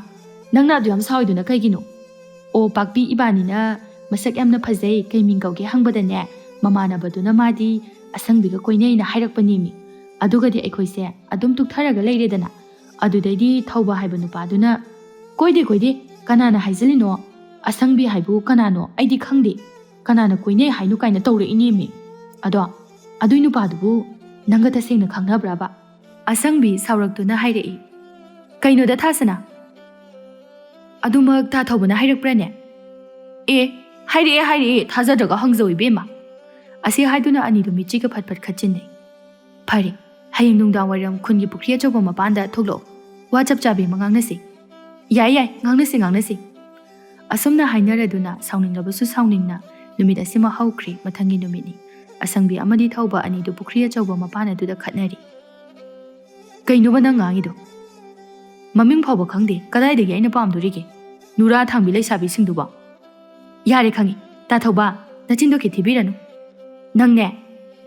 ꯅꯪꯅ ꯑꯗꯨ ꯌꯥꯝ ꯁꯥꯎꯏꯗꯨꯅ ꯀꯩꯒꯤꯅꯣ?" "ꯑꯣ, ꯄꯥꯛꯄꯤ ꯏꯕꯥꯅꯤꯅ ꯃꯁꯛ ꯌꯥꯝꯅ ꯐꯖꯩ, ꯀꯩ ꯃꯤꯡ ꯀꯧꯒꯦ ꯍꯪꯕꯗꯅꯦ, ꯃꯃꯥꯟꯅꯕꯗꯨꯅ ꯃꯥꯗꯤ ꯑꯁꯪꯕꯤꯒ ꯀꯣꯏꯅꯩꯅ ꯍꯥꯏꯔꯛꯄꯅꯦꯃꯤ꯫ ꯑꯗꯨꯒꯗꯤ ꯑꯩꯈꯣꯏꯁꯦ ꯑꯗꯨꯝ ꯇꯨꯛꯊꯔꯒ ꯂꯩꯔꯦꯗꯅ꯫ ꯑꯗꯨꯗꯩꯗꯤ ꯊꯧꯕ ꯍꯥꯏꯕ ꯅꯨꯄꯥꯗꯨꯅ, 'ꯀꯣꯏꯗꯦ, ꯀꯣꯏꯗꯦ, ꯀꯅꯥꯅ ꯍꯥꯏꯖꯤꯜꯂꯤꯅꯣ? ꯑꯁꯪꯕꯤ ꯍꯥꯏꯕꯨ ꯀꯅꯥꯅꯣ? ꯑꯩꯗꯤ ꯈꯪꯗꯦ꯫ ꯀꯅꯥꯅ ꯀꯣꯏꯅꯩ ꯍꯥꯏꯅꯣ?' ꯀꯥꯏꯅ ꯇꯧꯔꯛꯏꯅꯦꯃꯤ꯫ ꯑꯗꯣ ꯑꯗꯨꯏ ꯅꯨꯄꯥꯗꯨꯕꯨ ꯅꯪꯒ ꯇꯁꯦꯡꯅ ꯈꯪꯅꯕ꯭ꯔꯕ?" ꯑꯁꯪꯕꯤ ꯁꯥꯎꯔꯛꯇꯨꯅ ꯍꯥꯏꯔꯛꯏ, "ꯀꯩꯅꯣꯗ ꯊꯥꯁꯅꯥ? ꯑꯗꯨꯃꯛ ꯇꯥ ꯊꯧꯕꯅ ꯍꯥꯏꯔꯛꯄ꯭ꯔꯥꯅꯦ?" "ꯑꯦ, ꯍꯥꯏꯔꯛꯑꯦ, ꯍꯥꯏꯔꯛꯑꯦ, ꯊꯥꯖꯗ꯭ꯔꯒ ꯍꯪꯖꯧ ꯏꯕꯦꯝꯃ"꯫ ꯑꯁꯤ ꯍꯥꯏꯗꯨꯅ ꯑꯅꯤꯗꯨ ꯃꯤꯠꯆꯤꯒ ꯐꯠ ꯐꯠ ꯈꯠꯆꯤꯟꯅꯩ꯫ "ꯐꯔꯦ, ꯍꯌꯦꯡ ꯅꯨꯡꯗꯥꯡ ꯋꯥꯏꯔꯝ ꯈꯨꯟꯒꯤ ꯄꯨꯈ꯭ꯔꯤ ꯑꯆꯧꯕ ꯃꯄꯥꯟꯗ ꯊꯣꯛꯂꯛꯑꯣ, ꯋꯥ ꯆꯞ ꯆꯥꯕꯤ ꯑꯃ ꯉꯥꯡꯅꯁꯤ"꯫ "ꯌꯥꯏ, ꯌꯥꯏ, ꯉꯥꯡꯅꯁꯤ, ꯉꯥꯡꯅꯁꯤ"꯫ ꯑꯁꯨꯝꯅ ꯍꯥꯏꯅꯔꯗꯨꯅ ꯁꯥꯎꯅꯤꯡꯂꯕꯁꯨ ꯁꯥꯎꯅꯤꯡꯅ ꯅꯨꯃꯤꯠ ꯑꯁꯤꯃ ꯍꯧꯈ꯭ꯔꯦ꯫ ꯃꯊꯪꯒꯤ ꯅꯨꯃꯤꯠꯅꯤ꯫ ꯑꯁꯪꯕꯤ ꯑꯃꯗꯤ ꯊꯧꯕ ꯑꯅꯤꯗꯨ ꯄꯨꯈ꯭ꯔꯤ ꯑꯆꯧꯕ ꯃꯄꯥꯟ ꯑꯗꯨꯗ ꯈꯠꯅꯔꯤ꯫ "ꯀꯩꯅꯣꯕ ꯅꯪ ꯉꯥꯡꯉꯤꯗꯣ? ꯃꯃꯤꯡ ꯐꯥꯎꯕ ꯈꯪꯗꯦ, ꯀꯗꯥꯏꯗꯒꯤ ꯑꯩꯅ ꯄꯥꯝꯗꯣꯔꯤꯒꯦ? ꯅꯨꯔꯥ ꯊꯥꯡꯕꯤ ꯂꯩꯁꯥꯕꯤꯁꯤꯡꯗꯨꯕꯣ?" "ꯌꯥꯔꯦ ꯈꯪꯉꯤ, ꯇꯥ ꯊꯧꯕ, ꯅꯆꯤꯟꯗꯣ ꯈꯤꯠ ꯊꯤꯕꯤꯔꯅꯨ꯫ ꯅꯪꯅꯦ,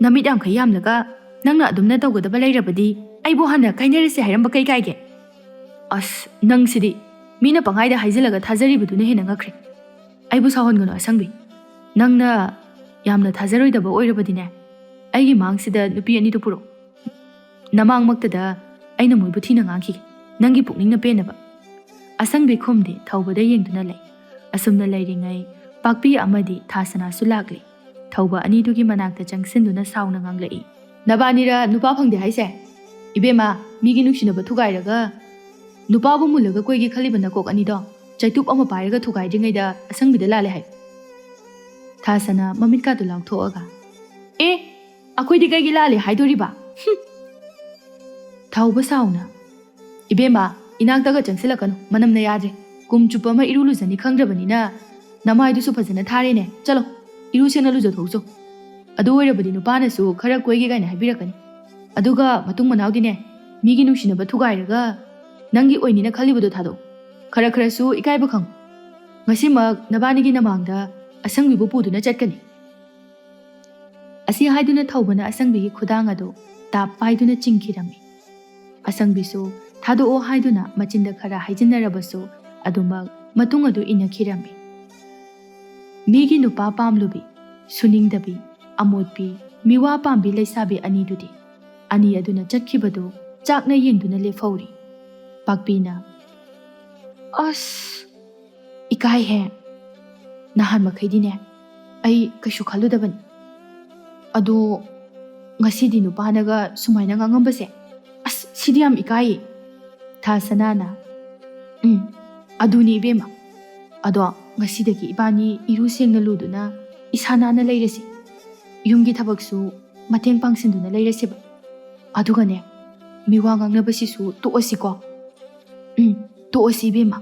ꯅꯃꯤꯠ ꯌꯥꯝꯈꯩ ꯌꯥꯝꯂꯒ ꯅꯪꯅ ꯑꯗꯨꯝꯅ ꯇꯧꯒꯗꯕ ꯂꯩꯔꯕꯗꯤ ꯑꯩꯕꯨ ꯍꯥꯟꯅ ꯀꯥꯏꯅꯔꯁꯦ ꯍꯥꯏꯔꯝꯕ ꯀꯩ ꯀꯥꯏꯒꯦ? ꯑꯁ, ꯅꯪꯁꯤꯗꯤ ꯃꯤꯅ ꯄꯪꯍꯥꯏꯗ ꯍꯥꯏꯖꯤꯜꯂꯒ ꯊꯥꯖꯔꯤꯕꯗꯨꯅ ꯍꯦꯟꯅ ꯉꯛꯈ꯭ꯔꯦ꯫ ꯑꯩꯕꯨ ꯁꯥꯎꯍꯟꯒꯅꯨ ꯑꯁꯪꯕꯤ꯫ ꯅꯪꯅ ꯌꯥꯝꯅ ꯊꯥꯖꯔꯣꯏꯗꯕ ꯑꯣꯏꯔꯕꯗꯤꯅꯦ, ꯑꯩꯒꯤ ꯃꯥꯡꯁꯤꯗ ꯅꯨꯄꯤ ꯑꯅꯤꯗꯨ ꯄꯨꯔꯛꯑꯣ꯫ ꯅꯃꯥꯡꯃꯛꯇꯗ ꯑꯩꯅ ꯃꯣꯏꯕꯨ ꯊꯤꯅ ꯉꯥꯡꯈꯤꯒꯦ, ꯅꯪꯒꯤ ꯄꯨꯛꯅꯤꯡꯅ ꯄꯦꯟꯅꯕ"꯫ ꯑꯁꯪꯕꯤ ꯈꯨꯝꯗꯦ, ꯊꯧꯕꯗ ꯌꯦꯡꯗꯨꯅ ꯂꯩ꯫ ꯑꯁꯨꯝꯅ ꯂꯩꯔꯤꯉꯩ ꯄꯥꯛꯄꯤ ꯑꯃꯗꯤ ꯊꯥꯁꯅꯥꯁꯨ ꯂꯥꯛꯂꯤ꯫ ꯊꯧꯕ ꯑꯅꯤꯗꯨꯒꯤ ꯃꯅꯥꯛꯇ ꯆꯪꯁꯤꯟꯗꯨꯅ ꯁꯥꯎꯅ ꯉꯥꯡꯂꯛꯏ, "ꯅꯕꯥꯅꯤꯔ ꯅꯨꯄꯥ ꯐꯪꯗꯦ ꯍꯥꯏꯁꯦ? ꯏꯕꯦꯝꯃ, ꯃꯤꯒꯤ ꯅꯨꯡꯁꯤꯅꯕ ꯊꯨꯒꯥꯏꯔꯒ ꯅꯨꯄꯥꯕꯨ ꯃꯨꯜꯂꯒ ꯀꯣꯏꯒꯦ ꯈꯜꯂꯤꯕ ꯅꯀꯣꯛ ꯑꯅꯤꯗꯣ ꯆꯩꯇꯨꯞ ꯑꯃ ꯄꯥꯏꯔꯒ ꯊꯨꯒꯥꯏꯗ꯭ꯔꯤꯉꯩꯗ ꯑꯁꯪꯕꯤꯗ ꯂꯥꯜꯂꯦ ꯍꯥꯏ"꯫ ꯊꯥꯁꯅꯥ ꯃꯃꯤꯠꯀꯥꯗꯨ ꯂꯥꯎꯊꯣꯛꯑꯒ, "ꯑꯦ, ꯑꯩꯈꯣꯏꯗꯤ ꯀꯩꯒꯤ ꯂꯥꯜꯂꯦ ꯍꯥꯏꯗꯣꯔꯤꯕ? ꯍꯨꯝ!" ꯊꯧꯕ ꯁꯥꯎꯅ, "ꯏꯕꯦꯝꯃ, ꯏꯅꯥꯛꯇꯒ ꯆꯪꯁꯤꯜꯂꯛꯀꯅꯨ, ꯃꯅꯝꯅ ꯌꯥꯗ꯭ꯔꯦ꯫ ꯀꯨꯝ ꯆꯨꯞꯄ ꯑꯃ ꯏꯔꯨ ꯂꯨꯖꯅꯤ ꯈꯪꯗ꯭ꯔꯕꯅꯤꯅ ꯅꯃꯥꯏꯗꯨꯁꯨ ꯐꯖꯅ ꯊꯥꯔꯦꯅꯦ꯫ ꯆꯠꯂꯣ, ꯏꯔꯨ ꯁꯦꯡꯅ ꯂꯨꯖꯊꯣꯛꯆꯧ꯫ ꯑꯗꯨ ꯑꯣꯏꯔꯕꯗꯤ ꯅꯨꯄꯥꯅꯁꯨ ꯈꯔ ꯀꯣꯏꯒꯦ ꯀꯥꯏꯅ ꯍꯥꯏꯕꯤꯔꯛꯀꯅꯤ꯫ ꯑꯗꯨꯒ ꯃꯇꯨꯡ ꯃꯅꯥꯎꯗꯤꯅꯦ, ꯃꯤꯒꯤ ꯅꯨꯡꯁꯤꯅꯕ ꯊꯨꯒꯥꯏꯔꯒ ꯅꯪꯒꯤ ꯑꯣꯏꯅꯤꯅ ꯈꯜꯂꯤꯕꯗꯣ ꯊꯥꯗꯣꯛꯎ꯫ ꯈꯔ ꯈꯔꯁꯨ ꯏꯀꯥꯏꯕ ꯈꯪꯉꯨ꯫ ꯉꯁꯤꯃꯛ ꯅꯕꯥꯅꯤꯒꯤ ꯅꯃꯥꯡꯗ ꯑꯁꯪꯕꯤꯕꯨ ꯄꯨꯗꯨꯅ ꯆꯠꯀꯅꯤ"꯫ ꯑꯁꯤ ꯍꯥꯏꯗꯨꯅ ꯊꯧꯕꯅ ꯑꯁꯪꯕꯤꯒꯤ ꯈꯨꯗꯥꯡ ꯑꯗꯨ ꯇꯥꯞ ꯄꯥꯏꯗꯨꯅ ꯆꯤꯡꯈꯤꯔꯝꯃꯤ꯫ ꯑꯁꯪꯕꯤꯁꯨ ꯊꯥꯗꯣꯛꯑꯣ ꯍꯥꯏꯗꯨꯅ ꯃꯆꯤꯟꯗ ꯈꯔ ꯍꯥꯏꯖꯤꯟꯅꯔꯕꯁꯨ ꯑꯗꯨꯃꯛ ꯃꯇꯨꯡ ꯑꯗꯨ ꯏꯟꯅꯈꯤꯔꯝꯃꯤ꯫ ꯃꯤꯒꯤ ꯅꯨꯄꯥ ꯄꯥꯝꯂꯨꯕꯤ, ꯁꯨꯅꯤꯡꯗꯕꯤ, ꯑꯃꯣꯠꯄꯤ, ꯃꯤꯋꯥ ꯄꯥꯝꯕꯤ ꯂꯩꯁꯥꯕꯤ ꯑꯅꯤꯗꯨꯗꯤ ꯑꯅꯤ ꯑꯗꯨꯅ ꯆꯠꯈꯤꯕꯗꯨ ꯆꯥꯛꯅ ꯌꯦꯡꯗꯨꯅ ꯂꯦꯞꯍꯧꯔꯤ꯫ ꯄꯥꯛꯄꯤꯅ, "ꯑꯁ, ꯏꯀꯥꯏꯍꯦ꯫ ꯅꯍꯥꯟ ꯃꯈꯩꯗꯤꯅꯦ, ꯑꯩ ꯀꯩꯁꯨ ꯈꯜꯂꯨꯗꯕꯅꯤ꯫ ꯑꯗꯣ ꯉꯁꯤꯗꯤ ꯅꯨꯄꯥꯅꯒ ꯁꯨꯃꯥꯏꯅ ꯉꯥꯡꯉꯝꯕꯁꯦ ꯑꯁ ꯁꯤꯗꯤ ꯌꯥꯝ ꯏꯀꯥꯏꯌꯦ꯫ ꯊꯥ ꯁꯅꯥꯅ, "ꯎꯝ, ꯑꯗꯨꯅꯤ ꯏꯕꯦꯝꯃ꯫ ꯑꯗꯣ ꯉꯁꯤꯗꯒꯤ ꯏꯕꯥꯅꯤ ꯏꯔꯨ ꯁꯦꯡꯅ ꯂꯨꯗꯨꯅ ꯏꯁꯥ ꯅꯥꯟꯅ ꯂꯩꯔꯁꯤ꯫ ꯌꯨꯝꯒꯤ ꯊꯕꯛꯁꯨ ꯃꯇꯦꯡ ꯄꯥꯡꯁꯤꯟꯗꯨꯅ ꯂꯩꯔꯁꯦꯕ꯫ ꯑꯗꯨꯒꯅꯦ, ꯃꯤꯋꯥ ꯉꯥꯡꯅꯕꯁꯤꯁꯨ ꯇꯣꯛꯑꯁꯤꯀꯣ?" "ꯎꯝ, ꯇꯣꯛꯑꯁꯤ ꯏꯕꯦꯝꯃ꯫